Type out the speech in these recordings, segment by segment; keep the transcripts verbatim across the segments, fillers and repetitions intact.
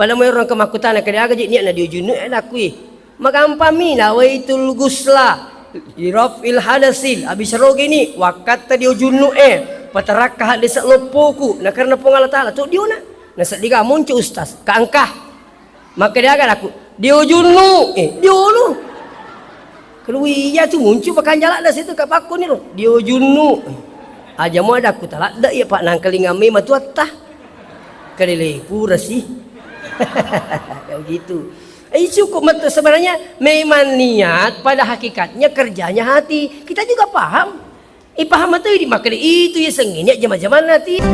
Pada maero engka makkutana, "Kada aga je niatna dio junnu e?" Nakkui, "Magampammi, nawaitul ghusla li raf'il hadasil, abis rogeni wakkatta dio junnu e, patarakka haddese loppoku, nakarena Puang Allah Taala to diona." Naseddika monco ustaz, ka engka. Makkeda aga nakku, "Dio junnu." Eh, diolo. Kalau iya tu muncu pakanjala da situ ka pakkoni ro, "Dio junnu." Aja mo ada ku taladde iya, Pak, nangkalinga me matuatta. Kadele pura sih. Kayak gitu. Eh, cukup metu sebenarnya memang niat, pada hakikatnya kerjanya hati. Kita juga paham. Eh, paham atau di makkeda itu ya sengenya jama-jamanna ti.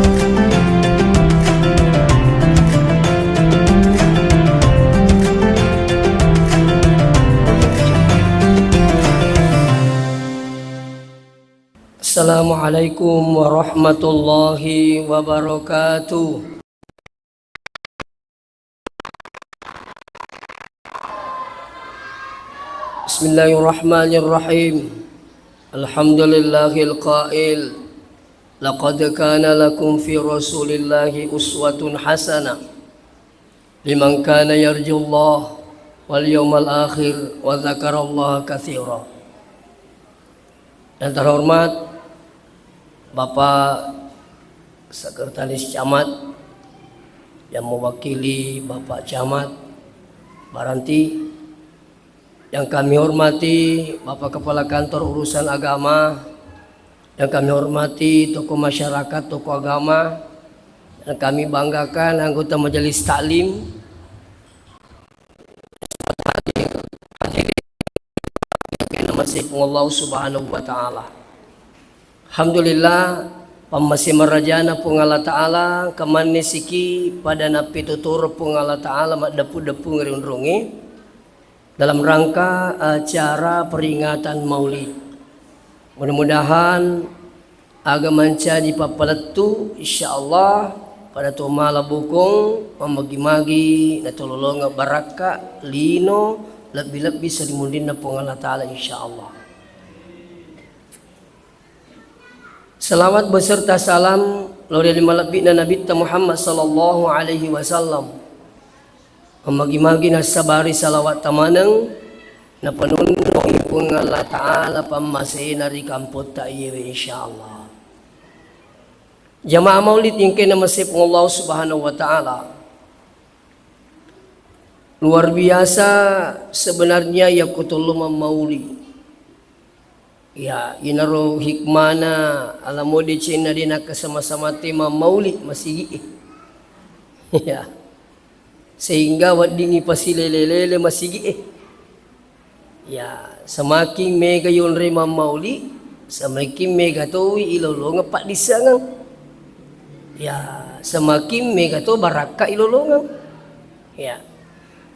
Assalamualaikum warahmatullahi wabarakatuh. Bismillahirrahmanirrahim. Alhamdulillahil qail, "Laqad kana lakum fi Rasulillahi uswatun hasanah liman kana yarjullah wal yawmal akhir wa dzakarallaha katsira." Yang terhormat Bapak Sekretaris Camat yang mewakili Bapak Camat Baranti, yang kami hormati Bapak Kepala Kantor Urusan Agama, yang kami hormati tokoh masyarakat, tokoh agama, dan kami banggakan anggota Majelis Taklim, Namasipung Allah Subhanahu wa Ta'ala. Alhamdulillah, pammase marajana Puang Allah Ta'ala, kamanne siki pada nappituturo Puang Allah Ta'ala maddepu-depu ngeri unrungi dalam rangka acara peringatan Maulid. Mudah-mudahan aga mancaji pappalettu, insyaallah, pada to mala bokong, mammagi-magi, natololongeng barakka, lino, lebbi-lebbi salimunrinna Puang Allah Ta'ala, insyaallah. Salawat beserta salam lao ri malebbi'na Nabitta Muhammad sallallahu alaihi wasallam. Mammagi-magi nassabari salawat tamaneng, napanonnoi Puang Allah Ta'ala pammasena ri kampotta iyewe, insyaallah. Jamaah maulid engkae namasei Puang Allah Subhanahu wa Ta'ala. Luar biasa sebenarnya yakko tollo mammauli. Ya, inaro hikmana alamo decenna de nakkasama-sama te mammauli masigi'e. Ya. Sehingga weddingngi pasilele-lele masigi'e. Ya, semakin mega yonre mammauli, semakin mega towi ilolongeng paddissengeng. Ya, semakin mega to barakka ilolongeng. Ya.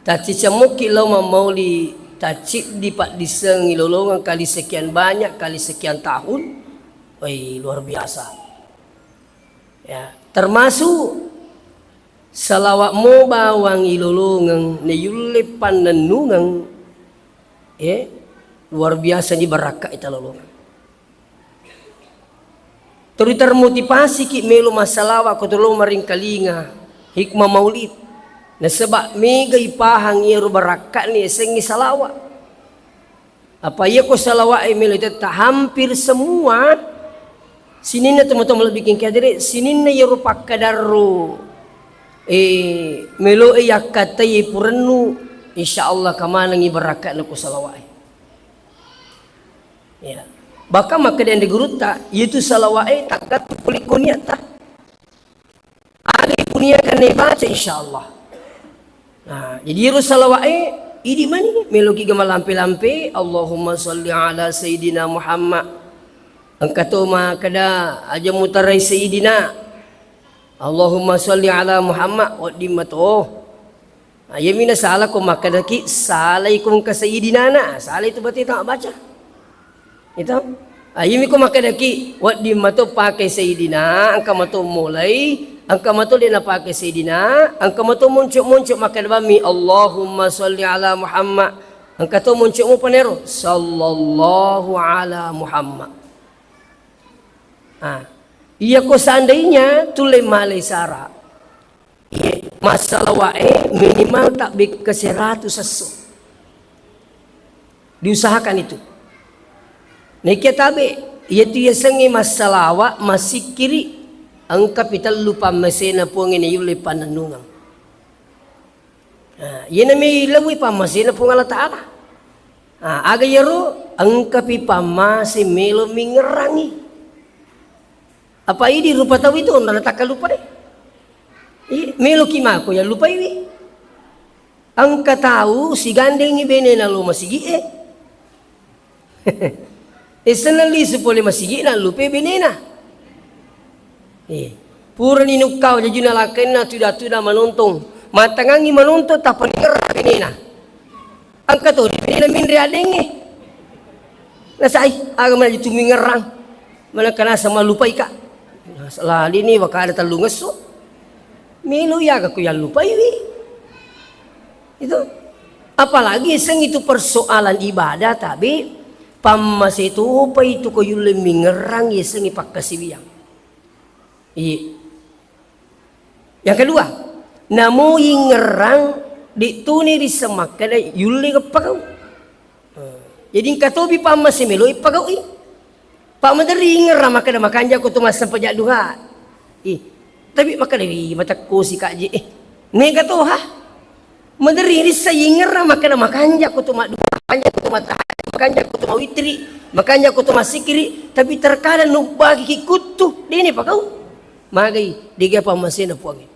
Taccicemmukki lao mammauli, tacciddi paddisseng ilolongeng kali sekian banyak, kali sekian tahun. Woi, luar biasa. Ya, termasuk salawat mo bawang ilolongeng, nayulle pannennungeng, eh, luar biasa ni barakka italolongeng. Teri termotivasiki melo massalawa ko tolong maringkalinga hikmah maulid. Nasaba mega ipahang iyaro barakka'ni yasengnge salawa. Apa iya ko salawa'e melo tetta hampir semua sininna tomatoa malebbi kengke hadere, sininna iyaro pakkadarro, eh, melo'e yakkattai purennu, insyaallah kamanengngi barakka'na ko salawa'e. Ya. Bahkan makkeda anre gurutta, iyatu salawa'e takkatte pole ko niatta. Aga ipuniakanna ibaca, insyaallah. Nah, jadi iyaro salawa'e idi mani, meloki ga malampe-lampe, Allahumma shalli ala Sayyidina Muhammad. Engka to makkeda aja mutarai Sayyidina. Allahumma shalli ala Muhammad, wedding mato. Ah, iyami nasala ko makkedaki, salai ko engka Sayyidinana, salai tu bate tau baca. Itu. Ah, iyami ko makkedaki, wedding mato pake Sayyidina, engka mato mulai, engka mato de napake Sayyidina, engka mato monco-monco makkeda bammi, Allahumma shalli ala Muhammad. Engka to monco mo panero, sallallahu ala Muhammad. Ah, iya ko seandainya tulle malai sara. Iya, massalawae minimal tabbekka seratu sesso. Diusahakan itu. Naikia tabe, iyatu yasengnge massalawa, massikkiri, engka pitellu pammasena Puangnge nayulle pannennungeng. Nah, iyena mi lewwi pammasena Puang Allah Ta'ala. Nah, aga iyaro engkapi pammase melo mingngerangi. Apa idi rupa tau itu onna natakkalupai? Ih, meloki mako yallupaiwi. Engka tau sigandengi benena lo masigi'e. Esenna lisu pole masigi'na lupe benena. Eh, purani nukkau jajuna lakkainna tuda-tuda manontong. Matangangi manontong tappa ningerra benena. Engka to benena minre adengnge. Nasai, aga manaju tu mingerrang. Manakka nasa malupaika. Nasa lalini wakada tellungesso. Melo yaga ku yallupaiwi. Itu. Apalagi seng itu persoalan ibadah, tapi pammase topa itu ko yulle mingerrang yasengngi pakkasiwiang. Iya. Yang kedua, namo ingerrang dituni risseng makkeda yulle geppagau. Jadi engka topi pammase melo ippagau'i. Pak maderri ingerrang makkeda makanja ko to massempajang duha. Ih, tapi makkeda wi matekkosi kaji. Eh, mega toha. Maderri risseng ingerrang makkeda makanja ko to madduha, makanja ko to matahajud, makanja ko to mawitri, makanja ko to massikiri, tapi terkadang nubbagi ki kuttu, dene pagau. Magai, dega pammasena Puangnge.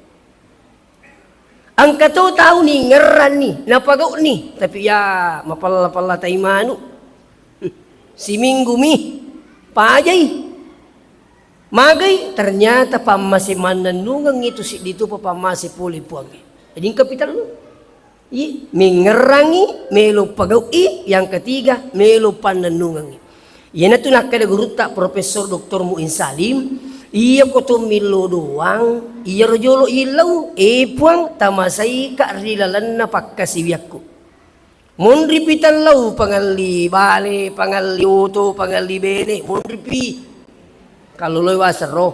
Engka to tau ni ngerranni, napagau'ni, tapi ya mapella-pella tai manu. Siminggu mi pajai. Magai, ternyata pammase mannennungeng itu siddi topa pammase pole Puangnge. Jadi engka pitellu. I, mingerrangi, melo pagau'i, yang ketiga, melo pannennungengi. Iyanatu nakkeda gurutta Profesor Doktor Muin Salim, iyako to millo doang, iyaro jolo illau, eh Puang, tamasaika ri lalenna pakkasiwiakku. Monripi tellau, pangelli bale, pangelli oto, pangelli bene, monripi. Kalloloi waseng ro.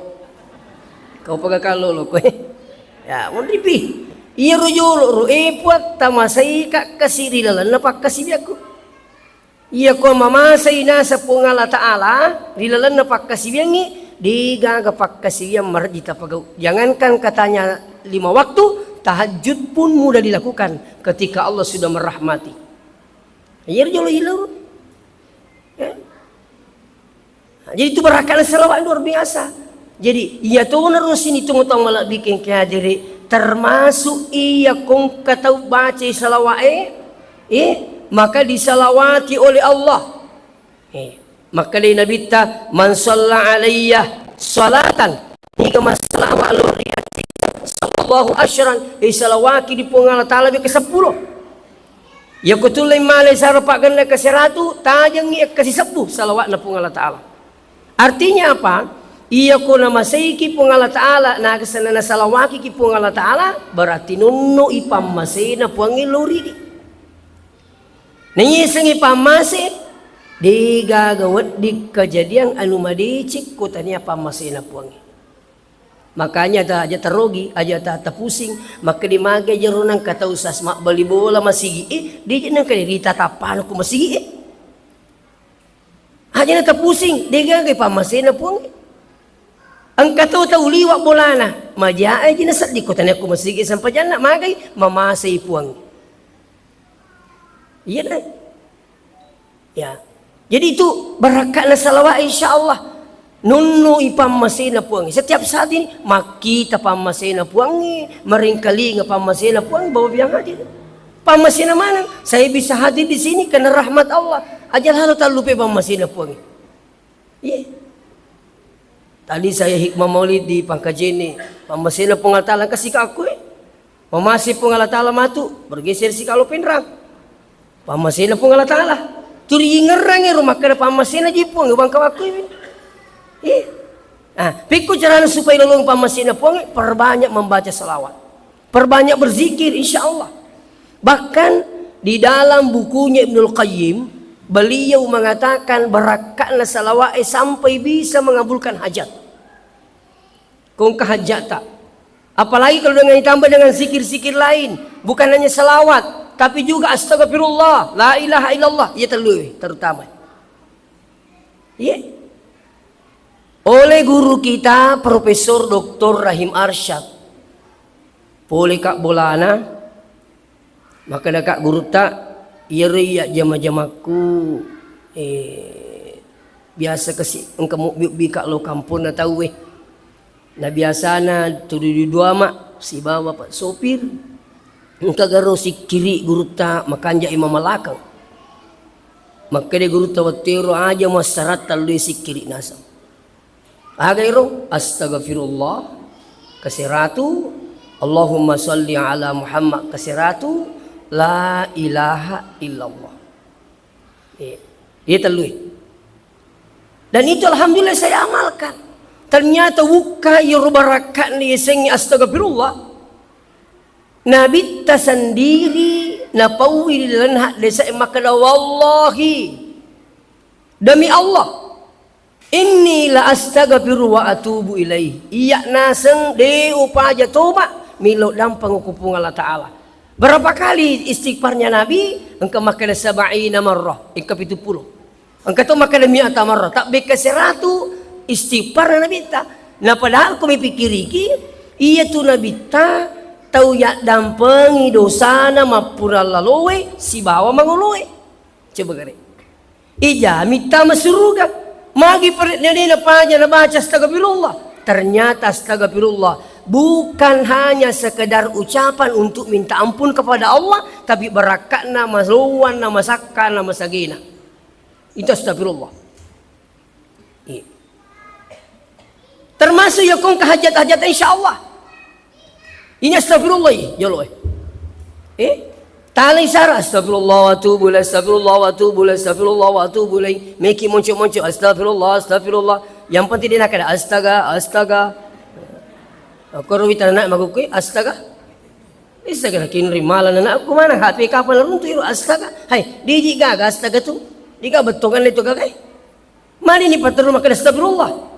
Kau paga kallolo koe. Ya, monripi. Iyaro jolo ro, eh Puang, tamasaika kasi ri lalenna pakkasiwiakku. Iyako mamasai naseng Puang Allah Ta'ala ri lalenna pakkasiwiangngi, degaga pakkasiwiang marejji tapagau. Jangankan katanya lima waktu, tahajud pun mudah dilakukan ketika Allah sudah merahmati. Iyaro jolo illau. Ya. Nah, jadi itu barakka'na salawat luar biasa. Jadi, iya tona ro sini tongtong malebbi kengke hadere, termasuk iya kongka tau bacai salawat e, eh, maka disalawati oleh Allah. Eh, makkedai Nabitta, "Man shalla alayya salatan," niga massalawa lao ri sallallahu asyran, eh, salawaki di Puang Allah Ta'ala beke seppulo. Iyako tullei male saro paggenna ke seratu, tajengngi ekkasisebbu salawatna Puang Allah Ta'ala. Artinya apa? Iyako namaseiki Puang Allah Ta'ala, naga-, nasalawakiki Puang Allah Ta'ala, berarti nonno i pammasena Puangnge lao ridi. Naiyasengngi pammase, degaga wedding kejadian anu madeceng ko tania pammasena Puangnge. Makanya ta-, aja tarogi, aja ta-, tapusing, makkeda magi jero nengka tau sas mabbali bola masigi e, de je nengka rita tappana ku masigi e. Aja na tapusing, degaga pammasena Puangnge. Engka to tau liwa bolana, maja e je nasedding ko tania ku masigi e sempajanna, magai mamasei Puangnge. Iya deh. Ya. Jadi itu barakka'na salawat, insya Allah. Nonno i pammasena Puangnge. Setiap saat ini makkita pammasena Puangnge, maringkalinga pammasena Puangnge, bawa biang hadir. Pammasena maneng, saya bisa hadir di sini karena rahmat Allah. Aja lalo tallupe pammasena Puangnge. Iya. Tadi saya hikmah maulid di Pangkajene, pammasena Puang Allah Ta'ala kasih ke aku, eh. Mamase Puang Allah Ta'ala matu, bergeser si kalo penrang. Pammasena Puang Allah Ta'ala. Turi ingerrang ero makkeda pammasena ji Puang, bangka wakku ini. Eh. Ah, pikku carana supaya lolong pammasena Puang, perbanyak membaca salawat. Perbanyak berzikir, insya Allah. Bahkan di dalam bukunya Ibnul Qayyim, beliau mengatakan barakka'na salawat e sampai bisa mengabulkan hajat. Kongka hajjata. Apalagi kalau dengan ditambah dengan zikir-zikir lain, bukan hanya salawat, tapi juga astagfirullah, la ilaha illallah, iya tellu terutama. Iya. Oleh guru kita Profesor Doktor Rahim Arsyad. Pole ka bolana, makkedaka gurutta, iyaro iya jama-jamakku, eh, biasa kasi engka mobbi-obbi ka lo kamponna tauwe. Na biasana tuli dua ma sibawa Pak Sopir. Engka garo sikkiri gurutta makanja imam malakang. Makkeda gurutta, "Wettero aja muassaratta lui sikkiri naseng." Aga ero? Astagfirullah kaseratu, Allahumma sholli ala Muhammad kaseratu, la ilaha illallah. Iya, iya tellu. Dan itu alhamdulillah saya amalkan. Ternyata wukka iyaro barakka'na yasengnge astagfirullah. Nabitta sendiri napauwi ri lalenna haddese makkeda, "Wallahi, demi Allah, inni la astaghfiru wa atubu ilaih." Iya naseng de upaja toba, milo dampeng ku Puang Allah Ta'ala. Berapa kali istighfarnya Nabi? Engka makkeda sab'ina marrah, engka pitu pulo. Engka to makkeda mi'ata marrah, tabbekka seratu istighfar Nabitta. Na padahal ko mipikiriki, iya tu Nabitta tau yaddampengi dosana mappura laloe sibawa mangoloe. Coba gare. Ija mittama suruga. Magi pare-, nene napaja nabaca astagfirullah. Ternyata astagfirullah bukan hanya sekedar ucapan untuk minta ampun kepada Allah, tapi barakka'na, malowanna, masakkanna, masagena. Itu astagfirullah. Iya. Termasuk ya kong kehajat-hajatan insya Allah. Ini astagfirullah, iya, jolo, eh. Eh? Talai sara, astagfirullah wa atubu ilaih, astagfirullah wa atubu ilaih, astagfirullah wa atubu ilaih. Meki monco-monco, astagfirullah, astagfirullah. Yang penting dia nak ada astaga, astaga. Aku ruwi tanah nak magukui, astaga. Bisa kira kinri malam nak aku mana H P kapan runtu iru astaga. Hai, diji gaga astaga tu. Diga betongan itu gaga. Mani ni paterru makkeda astagfirullah.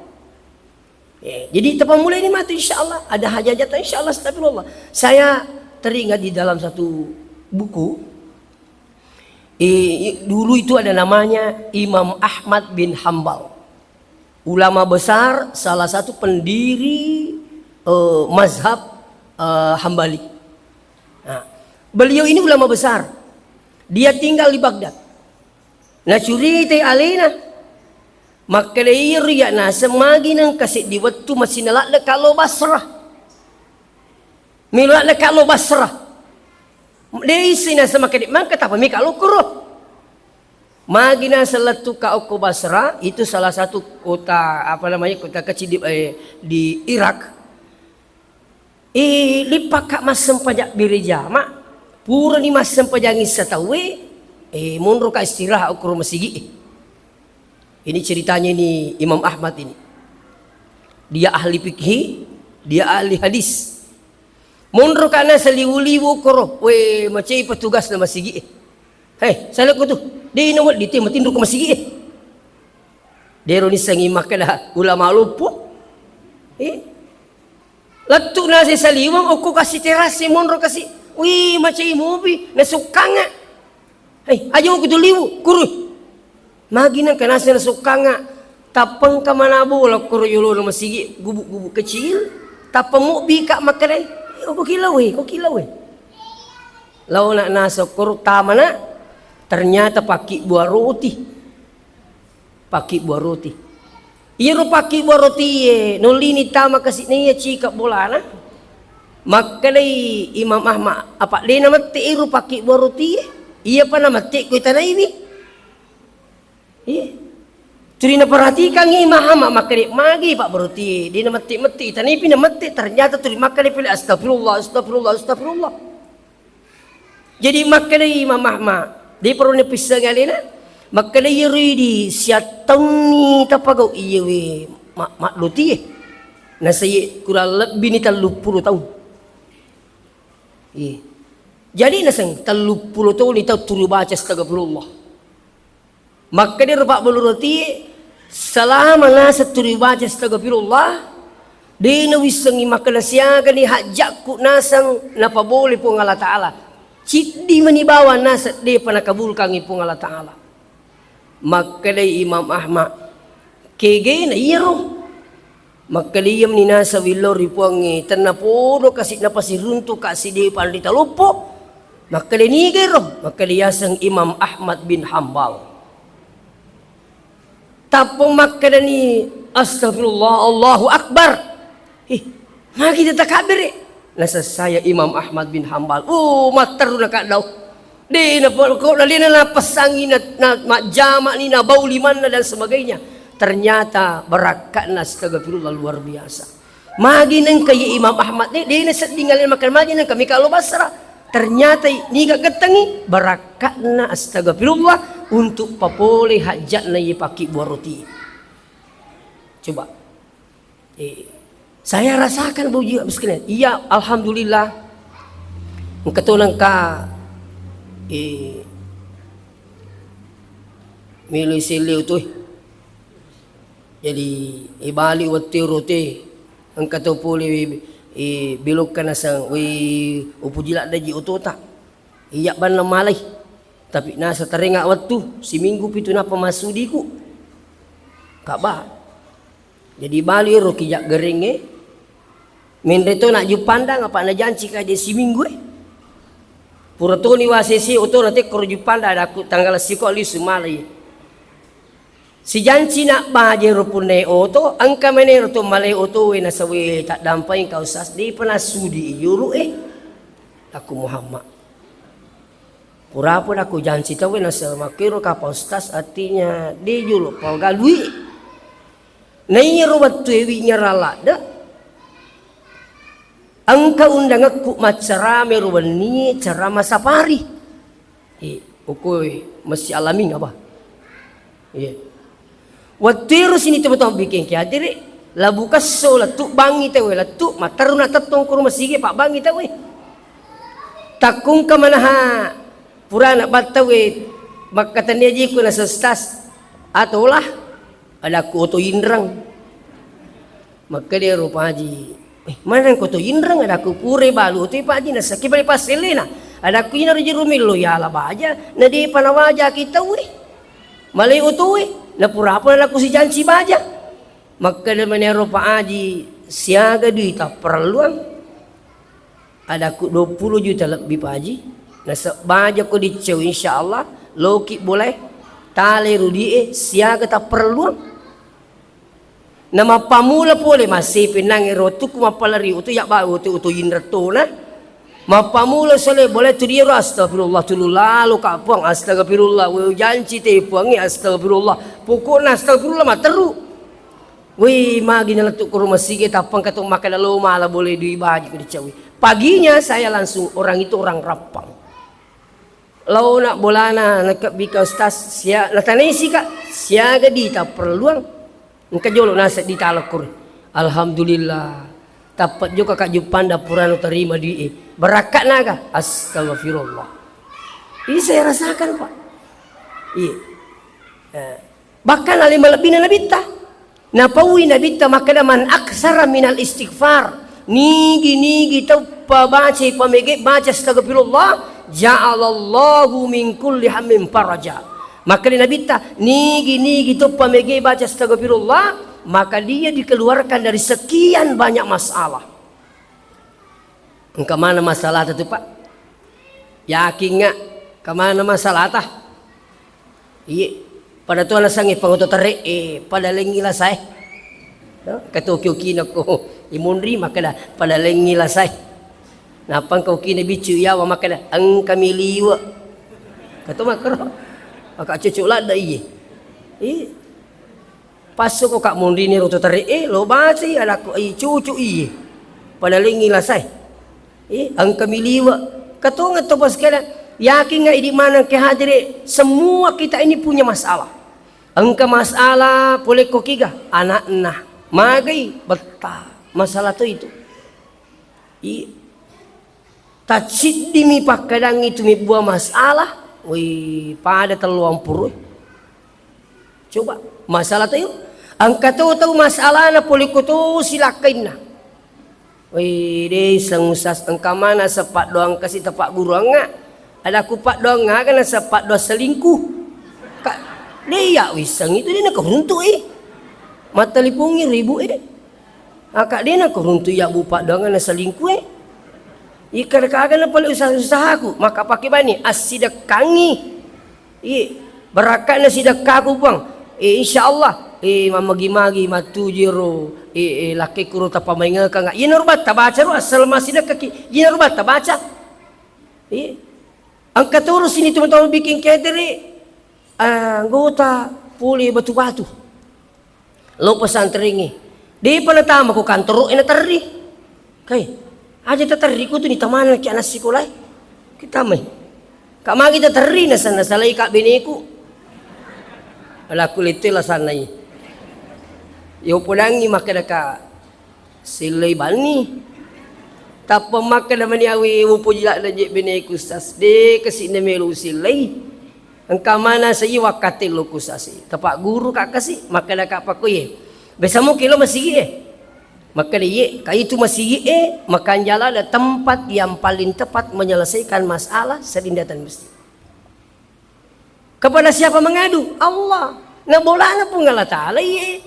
Eh, jadi tapammulai ni matu insya Allah. Ada hajat-hajat insya Allah astagfirullah. Saya teringat di dalam satu buku. Eh, dulu itu ada namanya Imam Ahmad bin Hambal. Ulama besar, salah satu pendiri, eh, mazhab, eh, Hambali. Nah, beliau ini ulama besar. Dia tinggal di Baghdad. Nacuritai alena. Makkeda iyaro iya naseng magi nengka seddi wettu masina ladde kalo Basrah. Melo ladde kalo Basrah. De isseng naseng makkeda mangka tappa mika lokoro. Magi naseng lettu ka okko Basrah, itu salah satu kota, apa namanya, kota kecil di, eh, di Irak. Eh, lippakka massempajang bere jama, purani massempajang issa tauwe, eh, monroka istirahat okkoro masigi. Ini ceritanya ini Imam Ahmad ini. Dia ahli fikih, dia ahli hadis. Monroka naseng liwu-liwu okkoro, we, macai petugasna masigi. Hei, salekko tu, de nawedding te matinro ko masigi. Dero nissengngi makkeda ulama loppo. Eh? Lettu nase saliweng okko kasi terase monro kasi. Wih, macai mopi, nasukkangnga. Hei, aja ko tu liwu, kuru. Magi nengka nase nasukkangnga. Tappengka mana bola koro yolona masigi, gubuk-gubuk kecil. Tappa mobbi ka makkedai, "Ko kilawe, ko kilawe." Laona nase koro tamana, ternyata pakkibbuang roti. Pakkibbuang roti. Iyaro pakkibbuang rotie, nollini tama kasi'na iya cika bolana. Makkedai Imam Ahmad, "Apa de namette iro pakkibbuang rotie? Iyapa namette ko itanaiwi." Iya. Tuli naperhatikangngi Imam Ahmad, makkeda, "Magi pabbuang rotie, de namette-mette, itanaipi namette." Ternyata tuli makkeda pole, "Astagfirullah, astagfirullah, astagfirullah." Jadi makkedai Imam Ahmad, de perlu napissengi alena, makkeda, "Iyaro idi siattaunni tapagau iyewe ma-, maddotie." Nasaiye kurang lebbini telluppulo taung. Iya. Jadi naseng telluppulo taung ni tau tuli baca astagfirullah. Makkedaro pabbalu rotie, selama naseng tuli baca astagfirullah, De' nawissengngi makkeda siagani hajjakku naseng napabole Puang Allah Ta'ala. Ciddi mani bawang naseng de'pa nakabulkangngi Puang Allah Ta'ala. Makkedai Imam Ahmad, kegena iyaro. Makkeda iya mani naseng willau ri Puangnge, tennapodo kasi napasiruntu kasi de' panrita loppo. Makkeda niga ero? Makkeda yaseng Imam Ahmad bin Hambal. Tappa makkedani, "Astagfirullah, Allahu Akbar." Ih, magi takabbere? Nasessaya Imam Ahmad bin Hambal. Oh, matteru nakaddau. De' na pokokna de' na napessangi na, na majjama ni nabau limanna dan sebagainya. Ternyata barakka'na astagfirullah luar biasa. Magi nengka ye Imam Ahmad de', de' nasedding alena makkeda magi nengka mika lo Basra. Ternyata niga gettengi barakka'na astagfirullah untuk papole hajja'na ye pakkibbuang roti. Coba. Eh, saya rasakan bau jiwa sekalian. Iya, alhamdulillah. Engka to nengka, eh, melo iselleu to, eh. Jadi, eh, bali wettu ero te, engka to pole, eh, belokka naseng, weh, upoji laddeji otota. Iya banna malai. Tapi nasa tarenga wettu, siminggu pitu nappa massudiku. Kaba. Jadi bali ero ki jaggerengnge. Menre to na Juppandang apa najanci ka je siminggu e. Pura toni wasese oto na tekkoro Juppandang, adakku tanggal siko lisu malai. Sijanci na baje ro punna oto, engka menero to malai oto we nasawe taddampai engka usas de' pernah sudi iyuru e. Aku Muhammad. Purapun aku janci tauwe nasaba makkero kapa ustaz, artinya de' jolo pagalui. Naiyaro wettue wi nyarang ladde, engka undangekku maccarama ero wennie, carama safari. Eh, okkoe Masjid Al-Amin apa? Iya. Wettuero sini tomatoa bikin ki hadere, labu kesso lettu bangi tauwe, lettu matteru na tettong ko rumah sige pabbangi tauwe. Takkungka manaha purana battawe makkatennia jiku na sestas atolah, adakku oto inreng. Makkeda ero Paji, "Eh, maneng ko to inreng?" Adakku, "Pura balu oto Paji, nasakki pale passellena." Adakku, "Inaro jero mello yala baja, na depa nawajaki tauwe. Malai otoe, na purapa na ku sijanci baja." Makkeda mani ero Paji, "Siaga dui tapparelluang?" Adakku, "Duappulo juta lebbi Paji, nasaba baja ko diccau, insyaallah loki bolae, tale rudie, siaga tapparelluang." Namappamula pole massepennang ero wettukku mappalari oto, yabba oto, oto inreng tona. Mappamula sole bole tu diero, astagfirullah, tulu lalo ka Puang, astagfirullah, we ujanci te Puangnge, astagfirullah. Pokokna astagfirullah matteru. We magi nalettu ko rumah sige tappang kato makkeda lo mala bole dui baji ko dicawi. Paginya saya langsung, orang itu orang Rappang. Laona bolana, nakebbika ustaz, sia-, natanai sika, siaga dita perluang. Engka jolo naseng dita lokkur. Alhamdulillah. Tappa jokka ka Juppandang purana tarima dui e. Barakka'na aga? Astagfirullah. Ini saya rasakan, Pak. Iya. Eh, bahkan ale malebbina nabitta. Napaui nabitta makkeda, "Man aktsara minal istighfar." Nigi-nigi tau pabacai pamege baca astagfirullah, "Ja'alallahu min kulli hammin faraja." Makkeda nabitta, "Nigi-nigi tau pamege baca astagfirullah, maka dia dikeluarkan dari sekian banyak masalah." Engka mana masalahta tu, Pak? Yakingnga, engka mana masalahta? Iye, pada tu nasengngi pangoto tere e, pada lengngi lasae. No, kata oki-okina ko imunri makkeda pada lengngi lasae. Nappa engka okina biccu iyawa makkeda engka mi liwe. Kata makkero. Maka cocok ladde iye. Iye. Passoko ka monrini ro to tere e, lo bacai adakku, ai cucu iye. Pada lengngi lasae. Eh, engka mi liwe. Katongeng to bos keda. Yakin nggak idi maneng ke hadire, semua kita ini punya masalah. Engka masalah pole ko kiga, anakna. Magai betta. Masalah to itu. I, taciddimi pakkadangngi tu mibbuang masalah, woi, pada telluang purui. Coba, masalah to yo. Engka to tau masalahna pole ko to silakkainna. Wei, de isseng Ustaz, engka mana sepaddoang kasi tepak guruangnga. Ada ku paddoang aga na sepaddoang selingkuh. Ka, de iya wisseng itu de nakaruntu e. Mattelipungi ribu e. Aka de nakaruntu iya bu paddoang na selingkuh e. Ika kaga na pale usaha-usahaku, maka pake bani assidekkangi. Iye, barakka'na sidekkaku, Puang. Eh, insyaallah, eh, mammagi-magi mattuju ro, eh, eh, lakkekku ro tapamaingekang. Iyana ro batta baca ro, asal masidekkaki. Iyana ro batta baca. Iye. Engka toro sini teman-teman bikin catering, anggota pole Batu-Batu. Lo pesantrengnge. Depa natama ko kantoro e naterri. Kai, aja taterri ko tu ni tamana ki anak sikolae. Kitamai. Ka magi taterri nasa-, nasalai ka beneku. Ala ku lette lasannai. Yo podangi makkeda ka sellei banni. Tappa makkeda mani awe wo pojila na je beneku sas. De kasi na melo usillei. Engka mana sai wakkatello ku sasi. Tepak guru ka kasi, makkeda ka pakkoye. Besamo kilo masigi e. Makkeda iye, ka itu masigi e, makanjala ada tempat yang paling tepat menyelesaikan masalah sering datang masjid. Kepada siapa mengadu? Allah. Na bolana Puang Allah Taala iye.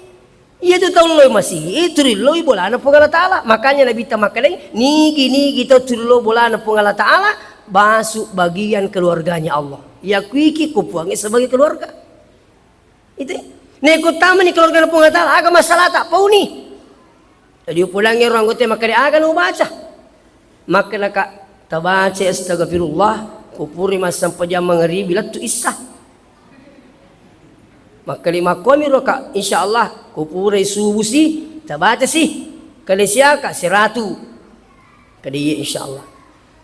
Iya tu tau loi masigi, itu riloi bolana Puang Allah Taala. Makanya Nabi ta makkedai, nigi-nigi tau tu riloi bolana Puang Allah Taala, masuk bagian keluarganya Allah. Iya kuiki ku Puangnge sebagai keluarga. Itu. Neko tamani keluargana Puang Allah Taala, aga masalah tak pauni. Jadi upodangngi ro anggota makkeda aga nu baca. Makkeda ka, tabaca astagfirullah, kupuri massempajang mangaribi lettu issa. Makkeda makkuami ro ka, insyaallah, kupura subuh si, tabaca si. Kale siaka, siratu. Kade iya insyaallah.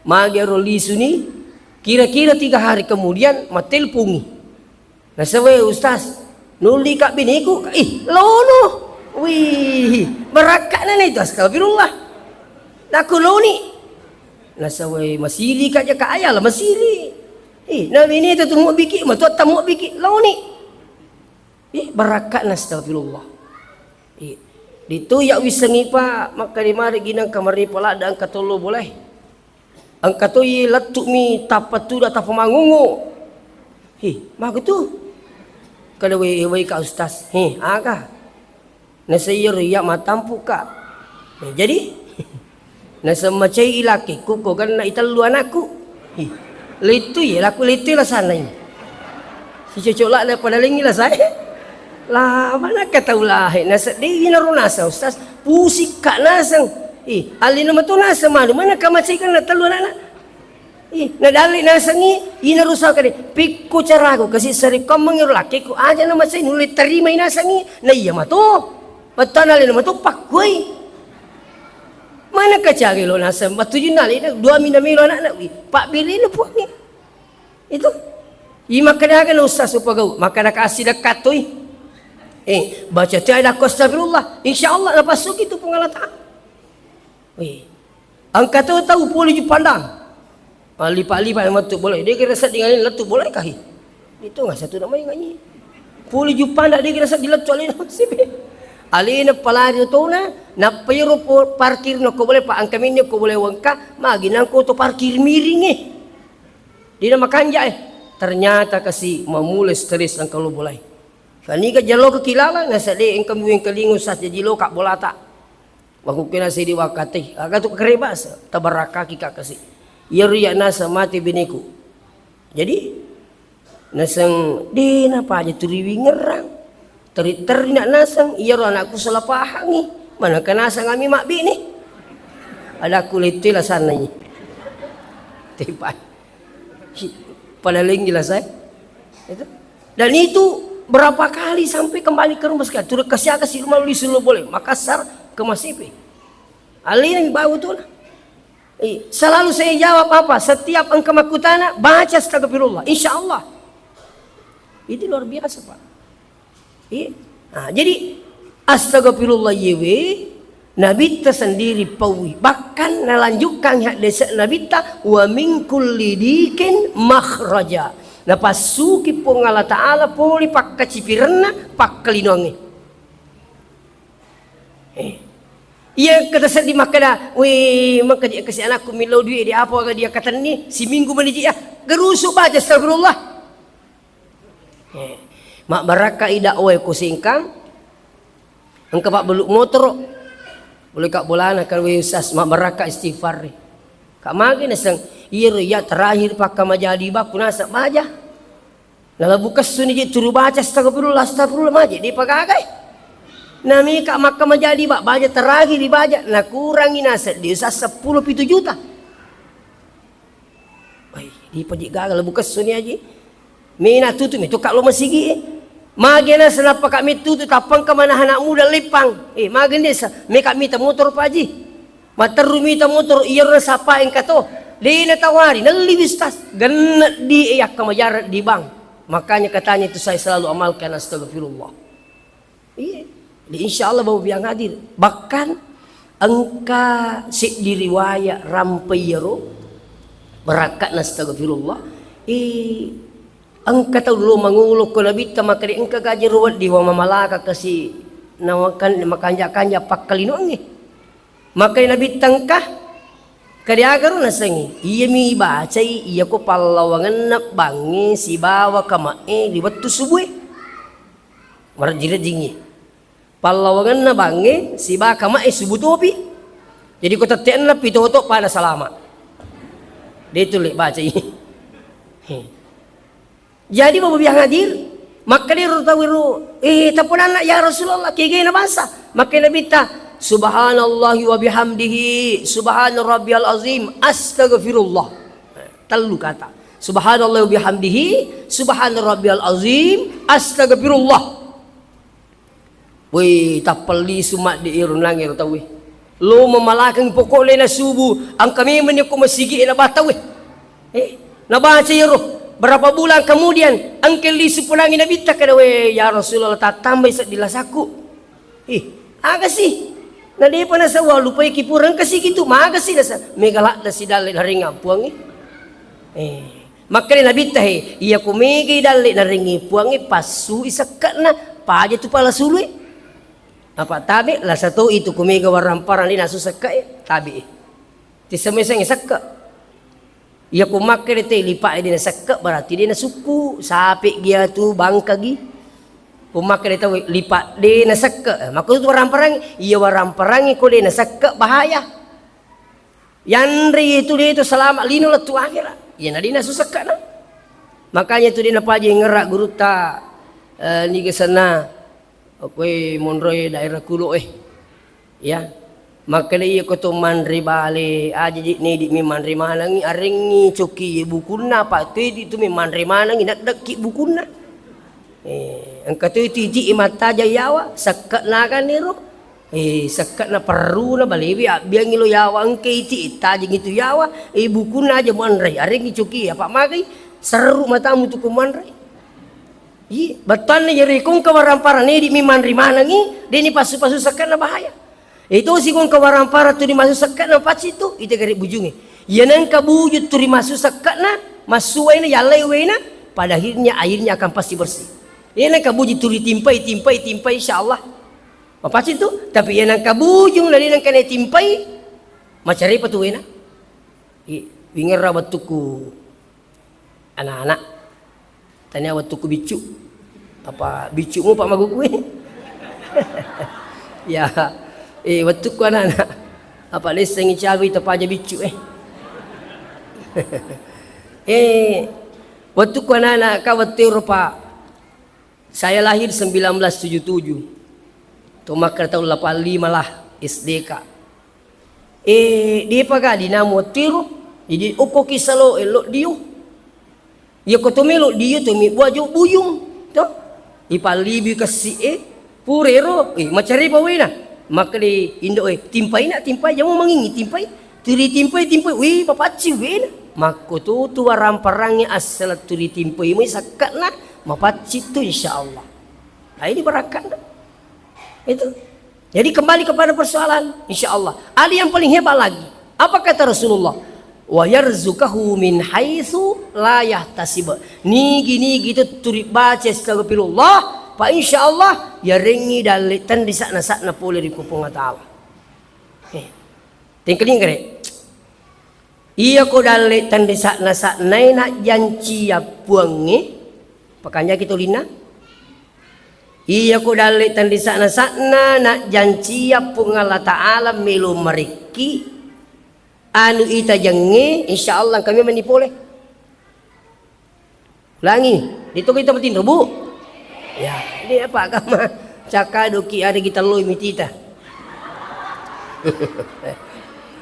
Magi ro lisuni, kira-kira tiga hari kemudian, matelpungi. Nasaba, "Ustaz, nulli ka biniku?" Ih, lono. Wih, barakka'na na itu, astagfirullah. Nakku loni. Nasaba, masiri ka jaka ayala, masiri. Ih, na bini itu tu mubbiki, matu ta mubbiki, loni. Ih, barakka'na, astagfirullah. Ih, ditu ya wissengi pa, makkeda mari ginang kamari paladda engka tollo bolae. Engka to iye lettu'mi tappa tuda tappa mangongo. Hi, magi tu? Kada wai, wai ka ustaz. Hi, aga? Nasa iyaro iya matampu ka. Eh, jadi? Nasa macai i lakekku ko ganna i tellu anakku. Hi. Lettu iye, laku lettu i lasanna i. Sicocok ladde pada lengngi lasae. La, manakka tau lahe, nasedding inaro naseng, Ustaz, pusikka naseng. Ih, alena matu naseng manu, manakka macai ganna tellu anakna. Ih, nadalle nasengngi, inaro saka de, pikku caraku, kasi sarikkoammengngi ro lakkeku, aja na macai nulle tarimai nasengngi, na iya matu. Battana alena matu pakkuai. Manakka cage lo naseng, battujunna alena, dua mina melo anakna, wi, pabbirina puangnge. Itu. I makkeda aga na ustaz upagau, makkeda ka assidekka toi. Eh, baca tiada ko astagfirullah. Insya Allah napassuki tu Puang Allah Ta'ala. Weh. Engka to tau pole Juppandang. Ah, lipa-lipa yang metu boleh. Dia kira sedih ngalin letu boleh kahi. Itu nggak satu namanya nganyi. Pole Juppandang dia kira sedih letu alin sibe. Alina palari tona, nappa iro po-, parkir no ko boleh, pa angka minni ko boleh wengka, magi nangko to parkir miring eh. Dina makanja eh. Ternyata kasi mamula stres nangka lo bolai. Kaniga jalo ke kilala, nasa de engka mueng kelingu sas jaji lo kak bolata. Makukkena sedi wakati, aga tu kere basa, tabarakaki ka kasi. Iyaro iya nasa mati biniku. Jadi, naseng, de napaja tu riwingerang. Teri-teri nak naseng, iyaro anakku salah pahangi. Manakka naseng ami mabbini. Ada ku lette lasanna i. Tepa. Hi, pada lenggi lasai. Itu. Dan itu berapa kali sampai kembali ke rumah sekali. Turun ke siaga si rumah lu disuruh boleh. Makassar ke Masipe. Alina mi bau tu lah. Eh, selalu saya jawab apa? Setiap engka makkutana, baca astagfirullah. Insya Allah. Itu luar biasa, Pak. Iya. Nah, jadi astagfirullah yewe Nabitta sendiri paui. Bahkan nalanjutkan hadis Nabitta, "Wa min kulli dikin makhraja." Napassuki Puang Allah Ta'ala pole pakkacipirenna pakkalinoangnge. Eh. Iya kata seddi makkeda, "Wih, mengka je kasi anakku millau duit di apa aga dia katenni, siminggu mani je ya." Gerusu baca astagfirullah. Eh, mabbarakka i dakwah ko sengkang, engka pabbelu motoro. Boleh kak bolana kan, "Wih, Ustaz, mabbarakka istighfar." Kak magi naseng, "Iya ro, iya terakhir pakka majadi bakku nasa baja." Nalabu kessuni je turu baca astagfirullah, astagfirullah maje, de pagagai. Nami kak makka majadi ba, baja terakhir baja, nakurangi nasa di sa seppulo pitu juta. Wai, di paji gaga labu kessuni aji. Mena tutu mi tu kak lo masigi. Mage nasa nappa kak mi tutu tappang ke mana anak muda lepang. Eh, mage nesa, me kak mita motor paji. Matteru mita motor, iyaro nasappa engka to. De natawari, nelli wi, Ustaz. Genne di e yakka majarre di bank. Makanya katanya itu saya selalu amalkan astagfirullah. Iya. Jadi insya Allah Bapak yang hadir. Bahkan engka seddi riwayat rampe iyaro barakkatna astagfirullah. Eh, engka tau lo mangolo ko nabitta makkeda engka gaji ro weddi wa mamalaka kasi nawakan makanja-kanja pakkalinoangnge. Makkeda Nabitta engka, kadiagaro nasengngi? Iyami ibacai iyako pallawangenna bangnge sibawa kame'e ri wettu subue. Marejji-rejjingngi. Pallawangenna bangnge sibawa kame'e subu topi. Jadi ko tette'na pitoto pada salama. De tulle bacai. He. Jadi Bapak yang hadir, makkeda ro tau ero, "Eh, taponanna ya Rasulullah, kegena bangsa?" Makkeda Nabitta, "Subhanallahi wa bihamdihi, subhana rabbiyal azim, astagfirullah." Tellu kata. "Subhanallahi wa bihamdihi, subhana rabbiyal azim, astagfirullah." Woi, tappellisu madde ero nang ero tauwe. Lo mamalakeng pokok lena subuh, engka memang ko masigi e naba tauwe. Eh, nabaca ero. Berapa bulan kemudian, engka lisu punangi Nabitta kada, "We, ya Rasulullah, tattambai seddi lasakku." Ih, aga sih? Na depa nasau lupai ki pura engka sigi tu, maga sih nasa? Mega ladda si dalle naringa puangi. Eh. Makkeda Nabitta, he, iya ko megai dalle narengngi puangnge, passui sekke'na, paja tu pala sulue. Apa tabe, lasa to itu ko mega warang-parang de nasu sekke'e, tabe. Tisemeseng sekke. Iya ko makkeda te lipa de nasekke, berarti de nasukku, sape gia tu bangka gi. Ko makkeda tau lipa de nasekke, eh, makko tu warang-parang, iya warang-parang ko de nasekke bahaya. Yanre itu de tu salama lino lettu akhirat. Iya na de nasu sekke'na. Makanya tu de napaja ngerra gurutta, eh, niga senna, okkoe monroe daerah kulo, eh. Ya. Makkeda iya ko to manre bale, aja ji nedi mi manre manengi, arengi coki bukunna, apa tu edi tu mi manre manengi, naddekki bukunna. Eh, engka tu iti-iti mattaja yawa, sekke'na aga nero. Eh, sekke'na perruna balewi abbiangngi lo yawa engka iti, ittajengi tu yawa, eh, bukunna aja muanrei, arengi coki, apa magai, serru matamu tu ko muanrei. Iya, bettuanna jari ko engka warang-parang nedi mi manre manengi, deni pasu-pasu sekke'na bahaya. Itu si ko engka warang-parang tu dimasu sekke'na pacci tu, ite gare bujungi. Iya nengka buju tu dimasu sekke'na, massuwaina, yallai waina, pada akhirnya airnya akan pasti bersih. Iya nengka buju tu ditimpai, timpai, timpai, insya Allah. Mapaccing tu, tapi iya nengka bujung na de nengka natimpai, macarepa tu waina. I, wingerra wettukku anak-anak. Tania wettukku biccu. Apa biccumu, Pak, magukue? Ya, eh, wettukku anak-anak. Apa lessengi cawi tapaja biccu, eh. Eh, wettukku anak-anak, ka wettu ero, Pak. Saya lahir sembilan belas tujuh tujuh. To makkeda taung lapan lima lah, S D ka. Eh, depa ga dinamu wettu ero. Jadi, okko ki salo, eh, lo dio. Iya ko to melo dio to mi buah jo bujung. To. Ipallibi kessi, eh. Pura ero, eh, macarepa waina. Makkeda indo, eh, timpaina, timpai, jamo mangingi, timpai. Turi timpai, timpai, wih, mapaccing waina. Makko tu tu warang-parangnge assala turi timpai mai sekke'na, mapaccing tu, insya Allah. Nah, ini barakkatna. Itu. Jadi kembali kepada persoalan, insya Allah. Ada yang paling hebat lagi. Apa kata Rasulullah? "Wa yarzuqahu min haitsu la yahtasib." Nigi-nigi tu turi baca astagfirullah, pa insya Allah, yarengngi dalle tenri sakna-sakna pole ri Puang Allah Ta'ala. Tengkalinga re. Iyako dalle tenrisa'na-sa'nae najjancia Puangnge, pakanjaki tolinna. Iyako dalle tenrisa'na-sa'na najjancia Puang Allah Ta'ala melo marekki, anu itajengnge, insya Allah engka memang ni pole. Ulangi, ditoko kita matinro, Bu? Ya, ini apa agama? Cakka doki ada kita loi mitita.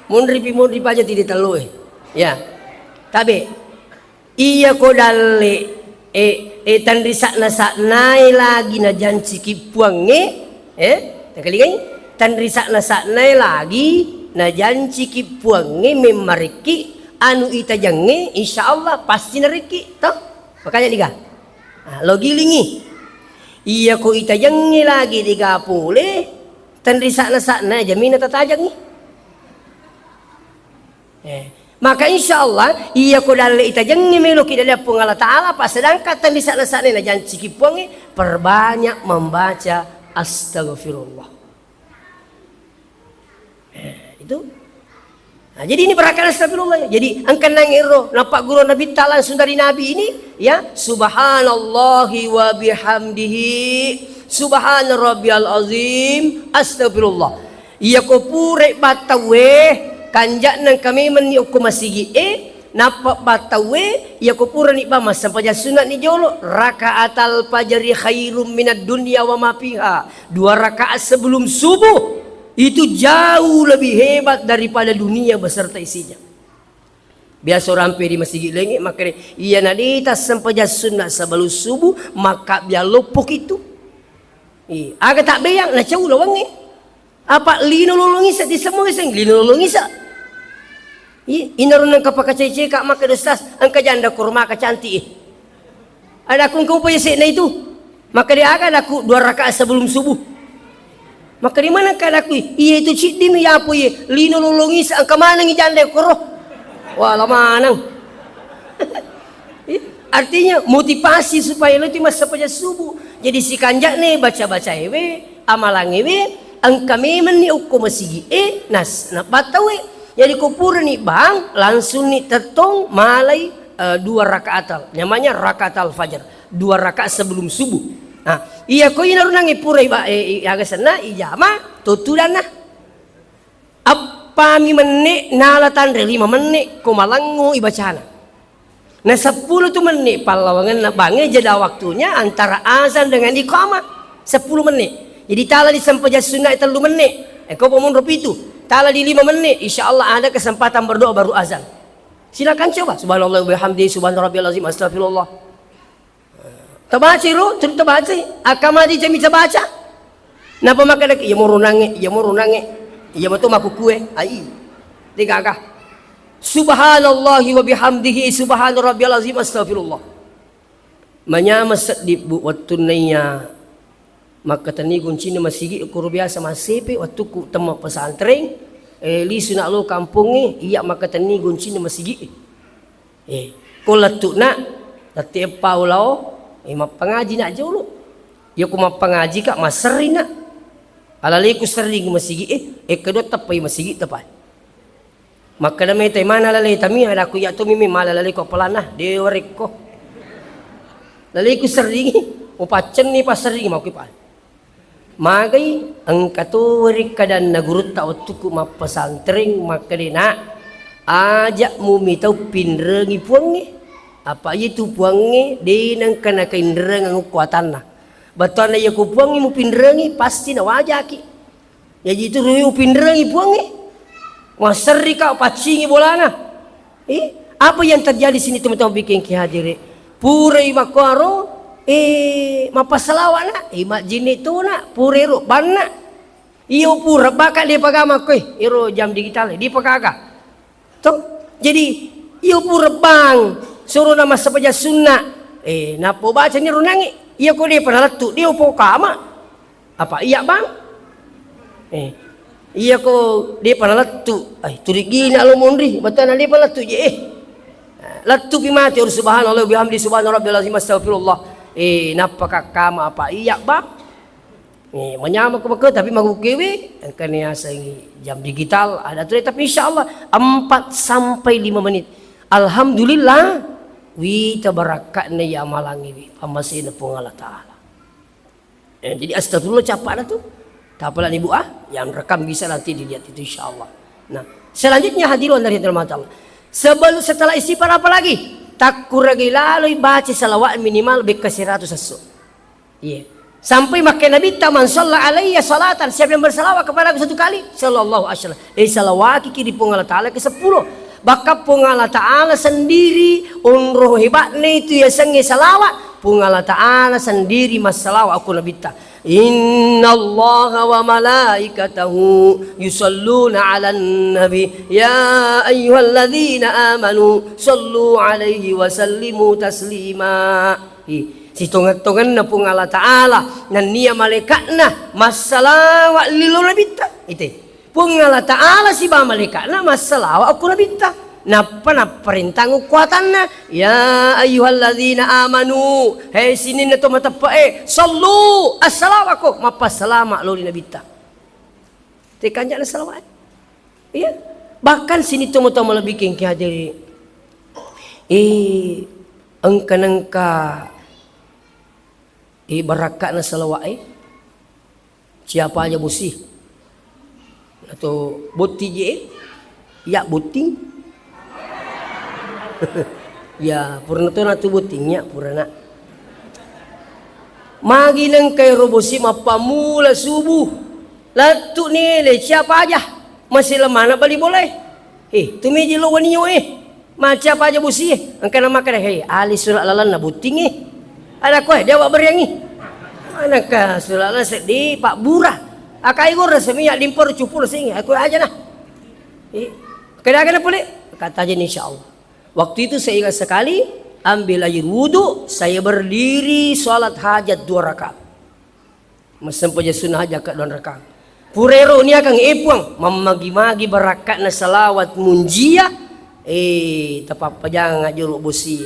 Munri pi munri paja tidak teloi. Ya. Tabe. Iyako dalle, e, e, tenrisa'na-sa'nae lagi najanciki Puangnge, eh, tengkalingai? Tenrisa'na-sa'nae lagi najanciki Puangnge memmarekki, anu itajengnge, insya Allah pasti narekki, toh? Makanya diga. Ah, lo gilingi. Iyako itajengnge lagi diga pole, tenrisa'na-sa'nae jamina tatajengngi. Eh, maka insya Allah, iyako dalle itajengnge meloki dalle Puang Allah Ta'ala, apa sedangkan tenrisa'na-sa'nae najanciki Puangnge, perbanyak membaca astagfirullah. Eh, itu. Nah, jadi ini berakan astagfirullah ya. Jadi engka nangero napagguru Nabitta langsung dari Nabi ini, ya, subhanallahi wa bihamdihi, subhana rabbiyal azim, astagfirullah. Iyako pura battauwe, kanja'na engka memenni okko masigi'e, nappa battauwe, iyako purani bang massempajang sunna'ni jolo, rakaatal fajri khairum minad dunya wa ma fiha. Dua rakaat sebelum subuh itu jauh lebih hebat daripada dunia beserta isinya. Biasa orang pe di masigi laingnge, makkeda, iyana de tassempajang sunna sebelum subuh, makkabbiang loppoki tu. Iya, aga tabbeyang, nacau lawangnge. Apa lino lolong isa, disemua iseng, lino lolong isa. Iya, inaro nengka pakacai-cai ka, makkeda, Ustaz, engka janda korma ka cantik, eh. Adakku engka upa yase'na itu. Makkeda aga adakku, dua rakaat sebelum subuh. Makkeda maneng ka adakku, iya itu ciddimi yapo iye, lino lolong isa engka manengi janda koro. Wala maneng. Iya, artinya motivasi supaya lo itu massempajang subuh. Jadi sikanja'ne baca-baca ewe, amalang ewe, engka memenni okko masigi e, nas, nabattau e. Jadi ko purani bang, langsung ni tettong malai eh, dua rakaatal, namanya rakaatal fajar, dua rakaat sebelum subuh. Nah, iya ko inaro nangi pura iba-, eh, i-, aga senna ijama, to tudanna. Appami menne nala tanre lima menne ko malangngo ibacana. Nah, sepuluh tu menne pallawangenna bangnge jeda waktunya antara azan dengan iqamah. Sepuluh menne. Jadi tala di sempajang sunna tellu menne. Eh, ko pemonro pitu. Tala di lima menne, insya Allah ada kesempatan berdoa baru azan. Silakan coba. Subhanallah wa bihamdi, subhana rabbiyal azim, astagfirullah. Tabaca ro, terus tabaca. Akama di jami tabaca. Napa makkeda, iya moro nange, iya moro nange. Iya mato makkukue. Ai. Degaga. Subhanallahi wa bihamdihi, subhana rabbiyal azim, astagfirullah. Manyameng seddi, Bu, wettunna iya makkatenni goncinna masigi, koro biasa massepe wettukku temma pesantren, eh, lisu na lo kampongnge, iya makkatenni goncinna masigi. Eh, ko lettu'na, tette eppa ulao, eh, mappangaji na jolo. Iya ko mappangaji ka, masserri na. Alaleku serring masigi, eh, eh, kedua teppai masigi tepai. Makkeda meta, "Mana laleta mi?" Adakku, "Iya to mi, mi mala laleku appalanna, de warekko." Laleku serringi, upaccenni passerringi makku pa. Magai engka to warekkadanna gurutta wettukku mappesantreng, makkeda, "Nak, aja mumi tau pinrengi puangnge. Apa iya tu puangnge de nengka nakainrengeng okko atanna. Bettuanna iya ko puangnge mupinrengi, pasti nawajaki." Jaji itu rui upinrengi puangnge. Masserri ka paccingi bolana. Eh, apa yang terjadi sini teman-teman bikin ki hadirin? Purai makkuaro, eh, mappasalawa na, eh, majjinni tu na, purai ro banna. Iyo pura baka dia pagama koi, iro jam digital, dia pagaga. To? Jadi, iyo pura bang, soro na massempajang sunna. Eh, nappo baca ni runangi. Iya ko dia pernah lettu, dia upo kama. Apa iya bang? Eh, iya ko dia pernah lettu. Ai, turigina lo monri, batana dia pernah lettu je. Eh, lettu pi mati, ur subhanallah, bihamdi subhana rabbil azim, astagfirullah. Eh, nappa kakkama apa iya bang? Eh, manyameng ko mako, tapi magukewe, engkana yaseng jam digital, ada tu, tapi insya Allah empat sampai lima menit. Alhamdulillah, wita barakka'na iya amalangnge wi, pammasena Puang Allah Ta'ala. Eh, jadi astagfirullah cappa'na tu. Tapalani Bu, ah, yang rekam bisa nanti dilihat itu insya Allah. Nah, selanjutnya hadirin dari Allah Ta'ala. Sebelum, setelah istighfar apa lagi? Takkuragi laloi baca salawat minimal bekka seratus esso. Iya. Sampai makkeda Nabitta, "Man shalla alayya salatan," siapa yang bersalawat kepadaku satu kali, sallallahu alaihi wasallam. Eh, salawaki ki di Puang Allah Ta'ala ke sepuluh. Bahkan Puang Allah Ta'ala sendiri, onro hebatnya itu yasengnge salawat, Puang Allah Ta'ala sendiri massalawat aku Nabitta. "Innallaha wa malaikatahu yusalluna 'alan nabi, ya ayyuhalladzina amanu sallu 'alaihi wa sallimu taslima." Hi, sitongeng-tongenna Puang Allah Ta'ala, nennia malaika'na massalawa lilo Nabitta. Ite, Puang Allah Ta'ala siba malaika'na massalawa okko Nabitta. Nappa napparentang okko atanna, "Ya ayyuhalladzina amanu," he sininna to mateppe'e, "sallu," assalawako, mappassalama loli Nabitta. Te kanja'na salawat. Iya. Bahkan sini tomo-tomo lebih kengki hadiri. Eh, engka nengka, eh, barakka'na salawat, eh. Siapa aja bosi. Atau botting je, eh. Ya, botting. Ya, purana to natu botting, ya, purana. Magi nengka ero bosi mappammula subuh. Lettu nele, siapa aja. Masih lemana bali boleh. Eh, tumiji lo wanio, eh. Ma siapa aja bosi, eh. Engka na makkeda, "Hei, ali sula lalanna botting, eh." Ada koe, dia wak beriangi. Manengka sula lalan seddi, Pak Bura. Akai gora semi ya limpor cupul sing, aku aja nah. Eh, kedagana pole, kata aja insya Allah. Waktu itu saya ingat sekali, ambil air wudhu, saya berdiri sholat hajat dua rakaat. Massempajang sunnah hajat ka dua rakaat. Purero niakang, eh, Puang, mammagi-magi barakka'na salawat munjia, eh, tapappajang jolo bosi.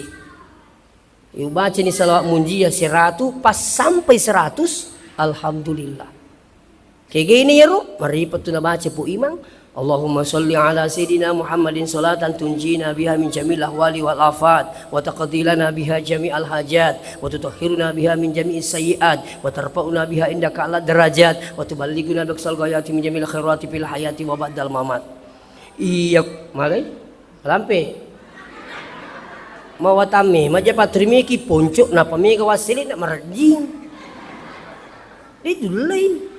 Yubacani salawat munjia seratu, pas sampai seratus, alhamdulillah. Kegene yero, maripa tu nabaca Pu Imang, Allahumma shalli ala sayyidina Muhammadin salatan tunjina biha min jami'il ahwali wal afat, wa taqdi lana biha jami'al hajat, wa tutahhiruna biha min jami'is sayyi'at, wa tarfa'una biha indaka ala darajat, wa tuballighuna bi aqsal ghayati min jami'il khairati fil hayati wa ba'dal mamat. Iya, magai? Lampe. Mawatamme, maja patrimiki ponco, napa mega wassele na marajing. Itu lei.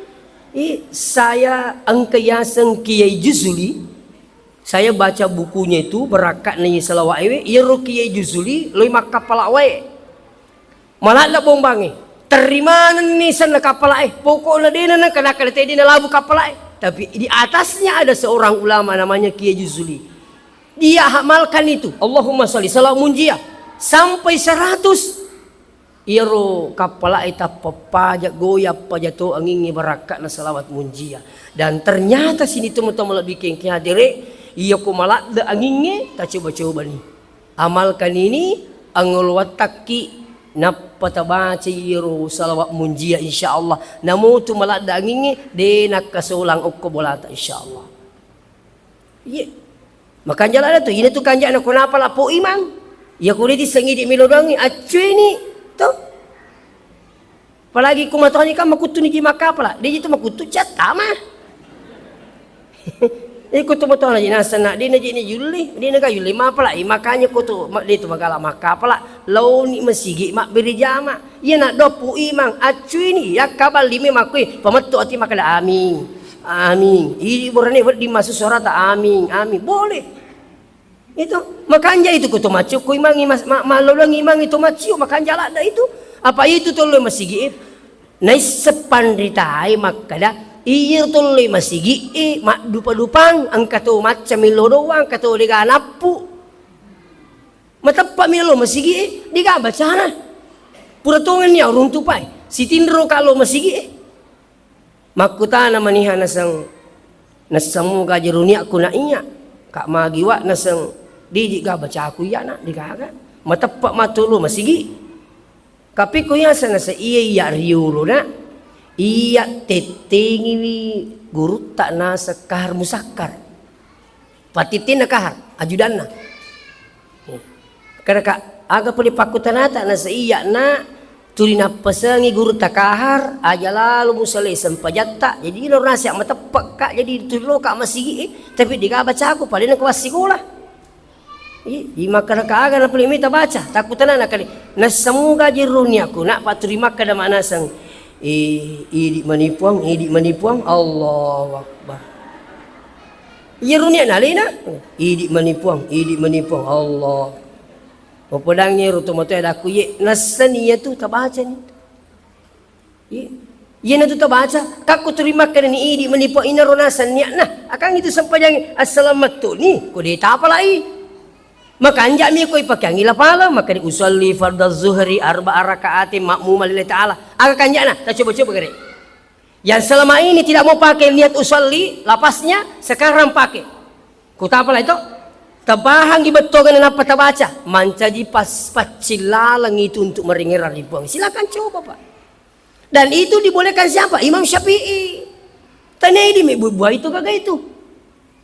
Eh, saya engka yaseng Kiai Juzuli. Saya baca bukunya itu, barakka'na iye salawat ewe, iyaro Kiai Juzuli, loi makkappala wae. Maladda bombangnge. Terri manenni senna kappala'e. Pokokna dena nengka nakkeda teddi nalabu kappala'e. Tapi di atasnya ada seorang ulama namanya Kiai Juzuli. Dia hamalkan itu. Allahumma shalli, salawat munjia. Sampai seratus. Iyaro kappala'e tappa paja, goyang paja to angingnge barakka'na salawat munjia. Dan ternyata sini teman-teman lebih kengki hadere, iya ko maladde angingnge, tacoba-cobani. Amalkan ini, angolo wattakki, nappa tabaca iyaro salawat munjia, insya Allah. Namotu maladde angingnge, de nakkasolang okko bolata, insya Allah. Iye. Makanja ladde tu, ina tu kanjana ko napala Pu Imang. Iya ko de tissengi idi melo doangi, accuini to. Apalagi ko matoani kan makuttu ni ji makkapala, de ji tu makuttu cattama. Iko tu matoana ji naseng na, de na ji ni julli, de na ga julli mapala, i makanya ko tu, ma-, de tu magala makkapala, laoni masigi mabbere jama. Iya na do Pu Imang, accuini, yakkaballi me makkui, pamettu ati makkeda amin. Amin. Idi borane wedding massu suarata amin, amin. Boleh. Itu makanja itu ko to maccio ko imangi mas-, ma-, malolong imangi to maccio makanja ladde itu. Apa itu tollo masigi e? Naisseng panritae makkeda, iya tollo masigi e maddupa-dupang, engka to macca millo doang, engka to dega nappu. Mateppa millo masigi e, dega bacana. Pura tongenni auruntupai, sitinro ka lo masigi e. Makkutana maniha naseng, nasseng muga jero niakku na iya, ka magiwa naseng, diji ga bacaku iya na, degaga. Mateppa matulu masigi. Kapikku yaseng naseng iya iya riulu na. Iya tettengiwi gurutta naseng Kahar Musakkar. Patittinna Kahar, ajudanna. Kada ka, aga pole pakkutanata, naseng iya na tuli nappasengi gurutta Kahar, aja lalo musalai sempajatta. Jadi ilo nasi mateppe'ka, jadi tuli loka masigi, eh, tapi dega bacaku, padahal ko massikola. Ih, di makkada ka aga na pole mita baca, takkutana na kali. Nassamuga jeruni aku, na paturi makkada manaseng. Eh, idi manipuang, idi manipuang, Allahu Akbar. Iya runi na alena. Idi manipuang, idi manipuang, Allah. Mapodangngi ro tomatoa daku ye, nassani iya tu tabaca ni. Iya. Iyana tu tabaca, kakku turi makkada ni idi manipuang inaro naseng niatna. Akang itu sempajang assalamattu ni, ko de tapalai. Makanja'mi ko ipakeangi lapala, makkada usalli fardaz zuhri arba'a raka'atin ma'muma lillahi ta'ala. Aga kanja'na? Tacoba-coba gare. Yang selama ini tidak mau pakai niat usalli, lapasnya, sekarang pakai. Kutapalai to? Tapahangi bettuanna nappa tabaca, mancaji pas paccing laleng itu untuk meringerang ri Puang. Silakan coba, Pak. Dan itu dibolehkan siapa? Imam Syafi'i. Tanai di me buah itu gaga itu.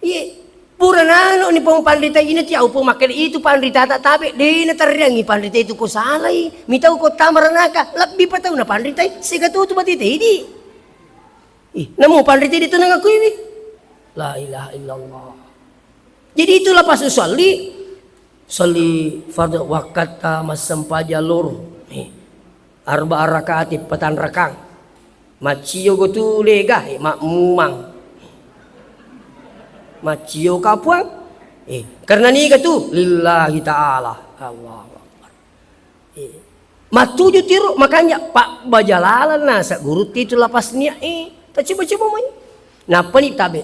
Iye. Pura nano ni pong panrita ina ti au pong makkeda itu panrita tak tabe, de na tarriangi panrita itu ko salai. Mitau ko tamaranaka, lebbi patau na panrita, sega tu tu batita idi. Ih, namu panrita idi tu nangakuiwi. La ilaha illallah. Jadi itu lapas usalli, salli fardu wakkatta massempajang loro. Eh, arba'a rakaati, patang rakang. Maccio go tu lega, eh, makmumang. Maccio ka Puang. Eh, karena niga tu? Lillahi ta'ala. Allahu Akbar. Eh, mattuju tiro, makanya pabbaja laleng naseng guru ti tu lapas niat, eh, tacoba-coba mai. Nappa ni tabe.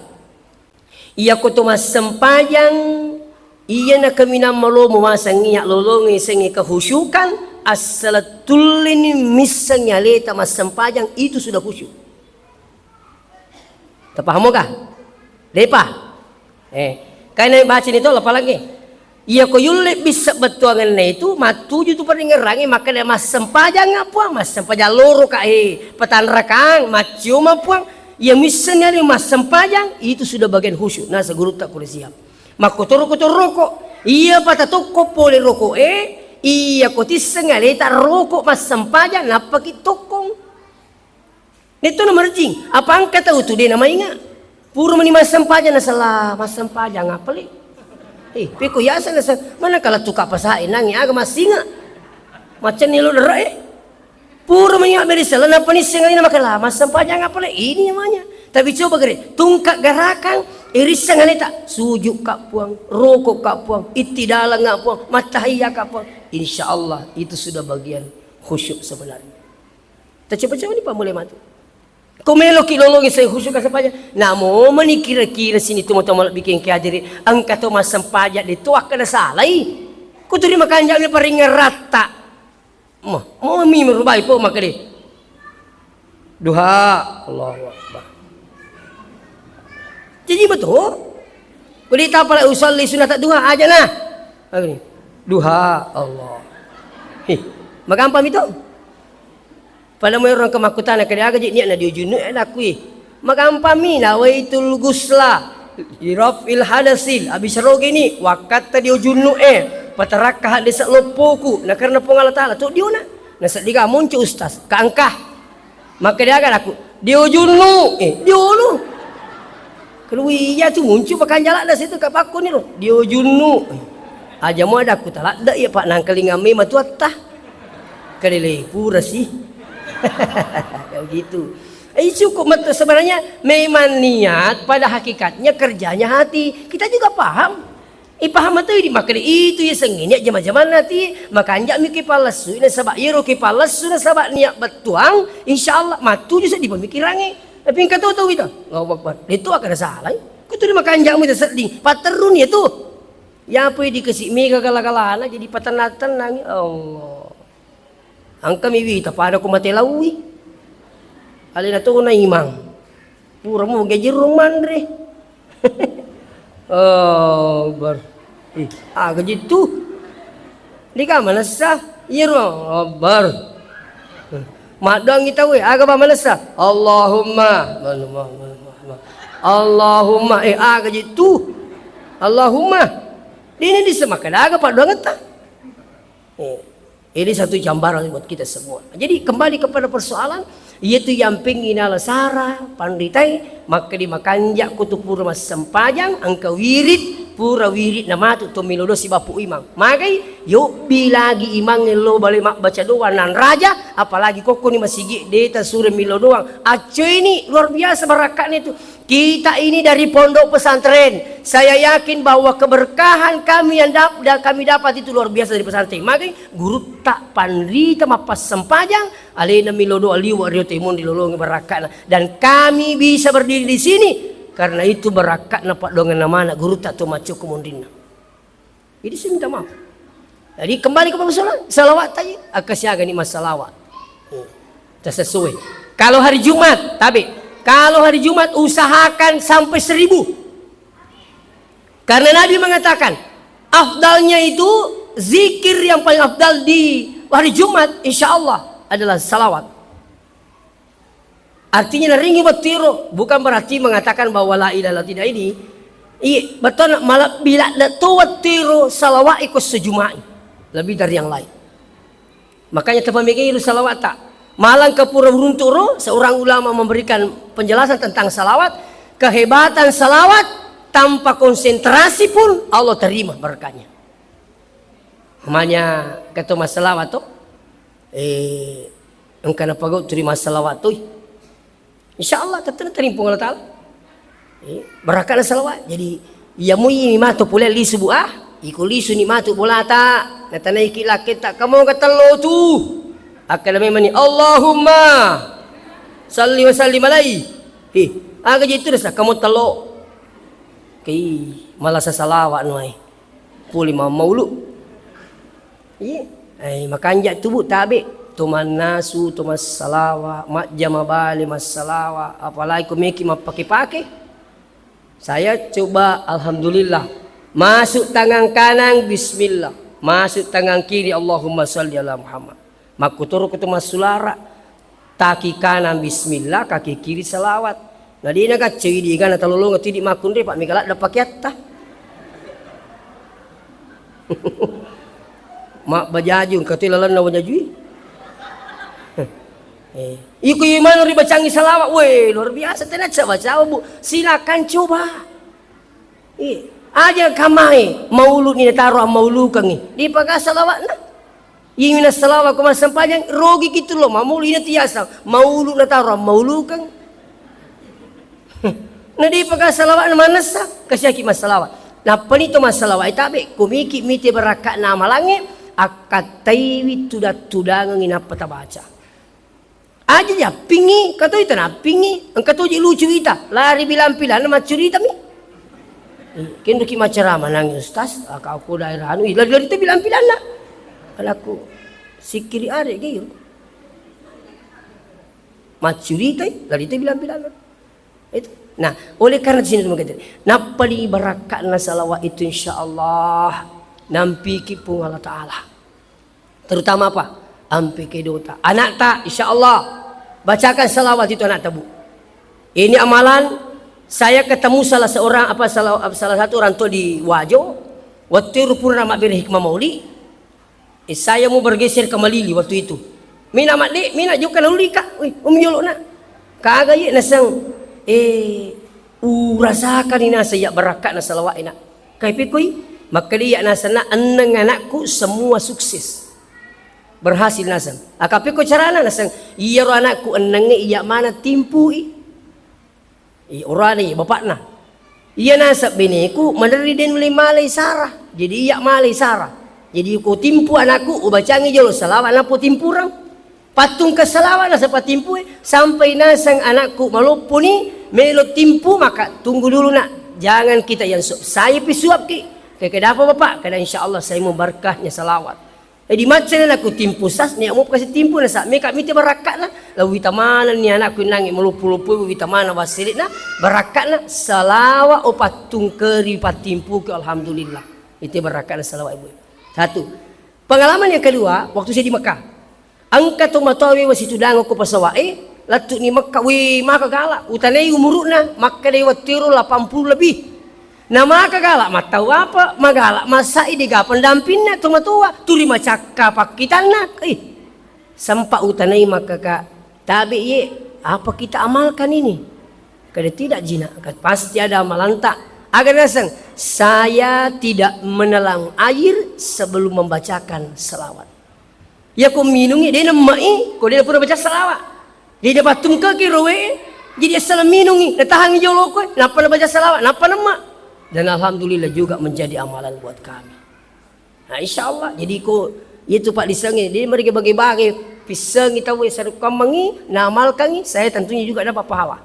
Iyako to massempajang, iyana kaminang malomo maseng iya lolongi sengi kehusyukan, assala tullini missengi aleta massempajang, itu sudah khusyuk. Tapahamoga? Depa? Eh, kaina baca ni to lapalangnge. Iyako yulle bissa bettuangenna itu, mattuju tu paringerrangnge, makkeda massempajang Puang, massempajang loro ka, eh, patanrakang, maccioma Puang, iya missenni ale massempajang, itu sudah bagian khusyuk, naseng gurutta ko siap. Makkotoro-kotoro roko, iya pata tokko pole roko e, iyako tisseng aleta roko massempajang, nappaki tokkong. Netto na merjing, apa engka tau tu de na mainga. Pura mani massempajang nasala massempajang apale. Eh, peko yasa nasa, mana kala tuka pasae nangi aga massinga. Macenni lo dere e. Pura mani abbere sala napa nisseng alena makala massempajang apale. Ini namanya. Tapi coba gere, tungka gerakan, irisseng aleta, sujud ka Puang, roko ka Puang, ittidaleng ka Puang, mattahiyya ka Puang. Insya Allah itu sudah bagian khusyuk sebenarnya. Tacoba-coba ni pammulai matu. Ko meloki lolongi sai khusyuk ka sempajang. Namo mani kira-kira sini tu matu malebbi kengke ajari engka to massempajang de to akkada salai. Kuturi makanjami paringeratta. Mo, mo mi merubai po makkade. Duha, Allahu Akbar. Jadi betul. Kuli tapala usalli sunata duha aja nah. Duha, Allah. Hih, magampang itu. Pada mo orang kemakutan ke dia gaji niat na dia junuk eh nakui. Magampang mi nawaitul gusla. Irafil hadasil. Habis rogi ni. Wakatta dia junuk eh. Patarakka hadis loppoku. Na karena Puang Allah Ta'ala. Tu dia na. Nasa diga muncu ustaz. Kaangkah. Maka dia agak aku, "Dio junnu." Eh, dio lu. Kalau iya tu muncu pakanjala dah situ kapakku ni lo. "Dio junnu." Aja mau ada aku talak dah iya Pak nangkalinga memang tu attah. Kalele pura sih. Kayak gitu. Eh, cukup betul sebenarnya memang niat pada hakikatnya kerjanya hati. Kita juga paham. Ipaham tu idi makkeda itu ya sengini jama-jamanna ti, makanja mi ki pallessu nasaba iyaro ki pallessu nasaba niat bettuang, insyaallah mattuju seddi pemikirangnge. Tapi engka to tau itu, Allahu Akbar. Itu akan salah. Kutu di makanja mu itu seddi, patterruni itu. Ya apa di kasi mega gala-galana jadi patenna-tennangi. Allah. Engkami wita pada ko mate lauwi. Alena to na imang. Pura mo gaji rong manre. Akbar. Ih, aga jitu. Dika manessa. Iyaro akbar. Maddoangngi tauwe, aga pa manessa? Allahumma. Allahumma. Eh, aga je tu? Allahumma. Dini disse makkeda aga paddoangetta. Eh, ini satu gambaran buat kita semua. Jadi kembali kepada persoalan, iyatu yampingngi nala sara, panritai, makkedi makanja' ko tu pura massempajang, engka wirid, pura wirid na matu to milodo sibapu imang. Magai, yobbi lagi imang lo bale mabbaca doa nan raja, apalagi kokkoni masigi deta sure milo doang. Accoini luar biasa barakka'na itu. Kita ini dari pondok pesantren, saya yakin bahwa keberkahan kami yang dap-, da-, kami dapat itu luar biasa dari pesantren. Magai gurutta panrita mappassempajang, alena milo doa liwa rio temon dilolongi barakka'na. Dan kami bisa berdiri di sini karena itu barakka'na paddoangenna mana gurutta to macco kumonrinna. Jadi saya minta maaf. Jadi kembali kepada persoalan, salawat tadi, akka siaga ni massalawa. Hmm. Tersesuai. Kalau hari Jumat, tabe. Kalau hari Jumat usahakan sampai seribu. Karena Nabi mengatakan, afdalnya itu zikir yang paling afdal di hari Jumat, insya Allah adalah salawat. Artinya naringi wettu ero, bukan berarti mengatakan bahwa la ilaha illallah tidak ini. Iya, betul, malebbi ladde to wettu ero salawat iko sejumai. Lebih dari yang lain. Makanya tepamikiri salawat tak. Malang ke pura beruntuk ro, seorang ulama memberikan penjelasan tentang salawat. Kehebatan salawat tanpa konsentrasi pun Allah terima berkatnya. Makanya kata masalah tu, eh, engka napagau turi masalah tu. Insya Allah, tetap terima Allah Ta'ala. Eh, barakka'na salawat. Jadi, iya mui matu pole lisu bu ah, iko lisu ni matu bolata, natanaiki lakketta, kamu ketello tu. Akkada memang ni, Allahumma salli wa sallim alaihi. Heh, aga je tu rasa, kamu tello. Kei, malasa salawat nuai. Puli mammaulu. Iya. Eh, makanja tubu tabe. To mannasu, to massalawa, majjama bale massalawa, apalagi ko meki mappake-pake. Saya coba, alhamdulillah. Masuk tangan kanan, bismillah. Masuk tangan kiri, Allahumma salli ala Muhammad. Makkutoro ko to massulara. Kaki kanan bismillah, kaki kiri salawat. Na dena gaccoi digana talolonga tidi makkunre, Pak, mega ladda pakeatta. Mabbajaju, engka toi lalenna wajajui. Eh, iko imanu ribacangi salawat, weh, luar biasa, tena cawa-cawa, Bu. Silakan coba. Iya. Aja kamae, maulu ni nataro ammaulukangngi. Dipaga salawatna. Iyami nassalawa ko massempajang, rogi kitu lo, mamulu ina tiasa, maulu nataro, maulukeng. Na dipaga salawat na manessa, kasiaki massalawa. Nappani to massalawa, eh, tabe, kumiki mite barakka'na amalangnge, akkattaiwi tudang-tudangengngi nappa tabaca. Aja jappingngi, engka toi tanappingngi, engka toji lucu ita, lari bilang-pilanna maccuritami. Kendoki macerama nangi ustaz, aka aku daerah anu, lari-lari tu bilang-pilanna. Anakku, sikiri are ge. Maccuritai, lari tu bilang-pilanna. Itu. Nah, oleh karena di sini teman-teman, nappa di barakka'na salawat itu insya Allah nampiki Puang Allah Ta'ala. Terutama apa? Ampe kedota. Anakta, insya Allah, bacakan salawat itu anakta, Bu. Ini amalan, saya ketemu salah seorang, apa, salah, salah satu orang tua di Wajo, waktu itu pura mabbere hikmah mauli, eh, saya mau bergeser ke Malili waktu itu. Mina madde, mina jokka lauli, Kak. Wih, Om Jolo, nak. Kaga ye naseng, eh, urasakan ina saya barakka'na salawat ina. Kai pekoi, makkeda iya nasenna enneng anakku semua sukses. Berhasil naseng. Aka peko carana naseng, iyaro anakku ennengnge iya mana timpui. Iya, urane iya bapakna. Iya naseng beneku maderri den le malai sara. Jadi iya malai sara. Jadi ko timpu anakku, ubacangi jolo salawat nappo timpurang. Pattungke salawat naseng patimpue, sampai naseng anakku malopponi melo timpu, maka tunggu dulu nak, jangan kita yang suap. Saya pi suapki. Kekeda apa bapak? Keda insya Allah saya mau berkahnya salawat. Jadi macam anakku timpu sas, nia mau kasih timpu nasa meka mite barakka'na, lalu wita mana ni anakku nangi maloppo-loppo wita mana wasilitna, barakka'na salawat o pattungkeri patimpuki, alhamdulillah. Itu barakka'na salawat ibu. Satu. Pengalaman yang kedua, waktu saya di Mekah. Engka tomatoa wewa situdang okko pesawat e, lettu'ni Mekka, wé, maka gala, utanai umuru'na, makkedai wettuéro lapan puluh lebih. Na maka gala, mattau apa, magala, masai dega pendampingna tomatoa, turi macakka pakkitanna, ih, sempa utanai makkaka, tabe ye, apa kita amalkan ini? Kada tidak jina, pasti ada amalanta. Aga naseng, saya tidak menelan air sebelum membacakan selawat. Iyako minungngi, dé' nemme'i, ko dé' napura baca salawat. Jadi napattungkaki rowe, jadi assaleng minungngi, natahangngi jolo koe, nappa nabaca salawat, nappa nemma. Dan alhamdulillah juga menjadi amalan buat kami. Nah, insya Allah, jadi ko itu Pak disengi, jadi mereka bagi-bagi, pisengi tahu ya, sarukammengi, naamalkangi, saya tentunya juga dapat pahala.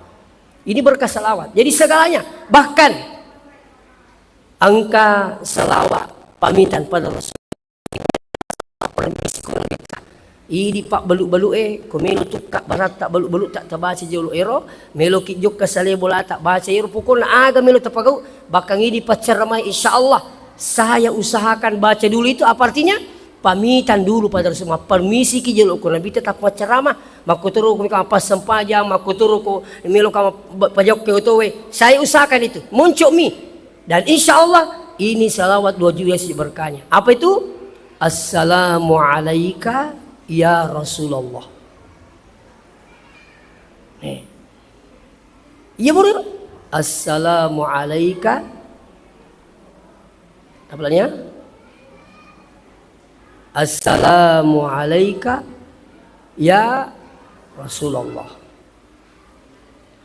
Ini berkah salawat. Jadi segalanya, bahkan engka salawat pamitan pada Rasul. Permisi ko Nabitta. Idi pabbalu-balu e, ko melo tukka baratta balu-balu ta tabaca jolo ero, melo ki jokka sale bolata baca ero, pokokna aga melo tapagau, bahkan idi paccaramai, insya Allah saya usahakan baca dulu itu, apa artinya? Pamitan dulu pada Rasul, mappermisi ki jolo ko Nabitta tappa maccarama, makkotoro ko melo ka passempajang, makkotoro ko melo ka ma-, ba-, pajokke otowe, saya usahakan itu, monco mi. Dan insya Allah ini salawat dua juz yasi berkahnya. Apa itu? Assalamu alaika ya Rasulullah. Nih. Iya, Bro. Assalamu alaika. Apa lainnya? Assalamu alaika ya Rasulullah.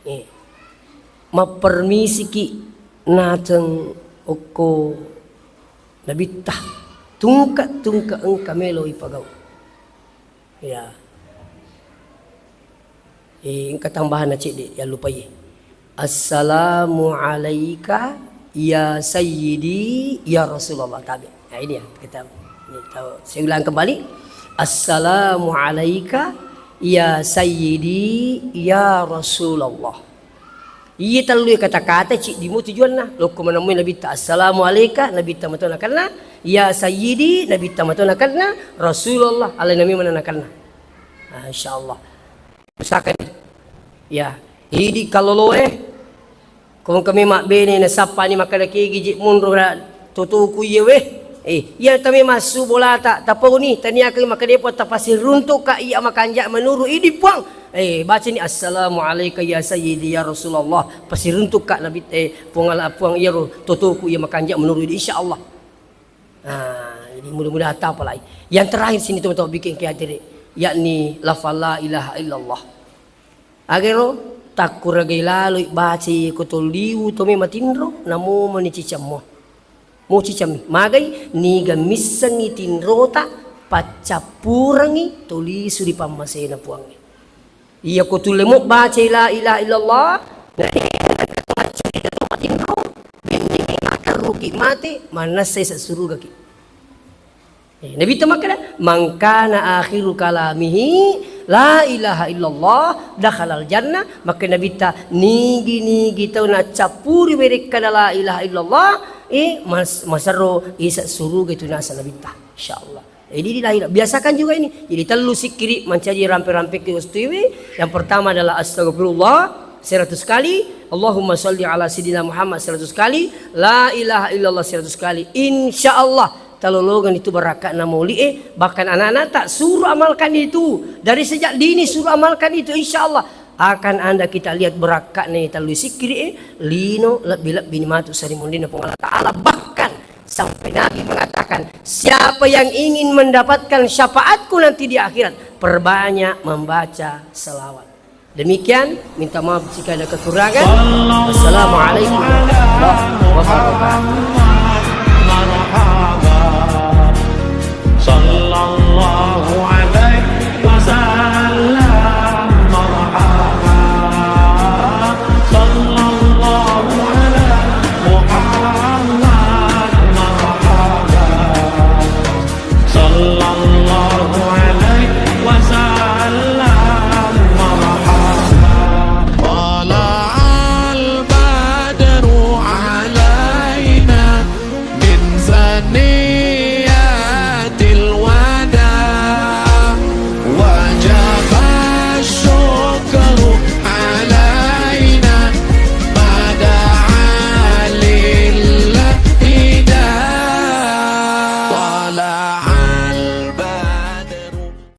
Eh, mappermisiki naseng okko Nabitta, tungke-tungke engka melo ipagau. Ya. Eh, engka tambahanna cedde, yallupai. Assalamu alaika ya sayyidi ya Rasulullah. Tabe. Nah, ini ya, kita ini tahu. Saya ulang kembali. Assalamu alaika ya sayyidi ya Rasulullah. Iya tellu kata-kata ciddi mu tujuanna. Lokko menemui Nabitta, assalamu alaika, Nabitta mato nakenna, ya sayyidi, Nabitta mato nakenna, Rasulullah, alai nami mana nakenna. Nah, insya Allah. Usahakan. Ya, idi kaloloe. Ko engka memang mabbene nasappani makkeda, kegi je monro na totoku iye we. Eh, iya tame massu bolata, tapauni, taniakai makkeda, puang, tapasiruntukka iya makanja menuru idi, puang. Eh, bacani, assalamu alaika ya sayyidi ya Rasulullah. Pasiruntukka Nabi, eh, puang Allah, puang iyaro totoku iya makanja menuru idi, insya Allah. Nah, jadi mudah-mudahan tapalai. Yang terakhir sini teman-teman bikin kehadirin, yakni lafal la ilaha illallah. Agaro takkuragai laloi bacai ko tolliwu to me matinro, namo mani cicammo. Mo cicammi. Magai niga missengi tinrota paccappurengi tolisu ri pammasena Puangnge. Iya ko tulle mo bacai la ilaha illallah, na maccuri to matinro, benni makarruki mate, mannessai sa surugaki. Eh, Nabitta makkeda, "Man kana akhiru kalamihi la ilaha illallah, dakhalal jannah." Makkeda Nabitta, "Nigi-nigi tau naccappuri werekkada la ilaha illallah, eh, mas-, maserro isa suruga itu nasa Nabitta, insyaallah." Jadi, di la ila-, biasakan juga ini. Jadi, tellu sikkiri mancaji rampe-rampekki wastuiwi. Yang pertama adalah astagfirullah seratus kali, Allahumma salli ala sayyidina Muhammad seratus kali, la ilaha illallah seratus kali. Insyaallah talolongeng itu barakka'na mauli'e, bahkan anak-anak tak suruh amalkan itu. Dari sejak dini suruh amalkan itu, insyaallah akan anda kita lihat barakka'na tellui sikkiri'e, lino lebbi-lebbi ni matu sarimunrinna Puang Allah Ta'ala. Bahkan sampai Nabi mengatakan, siapa yang ingin mendapatkan syafaatku nanti di akhirat, perbanyak membaca salawat. Demikian, minta maaf jika ada kekurangan. Wassalamualaikum warahmatullahi wabarakatuh.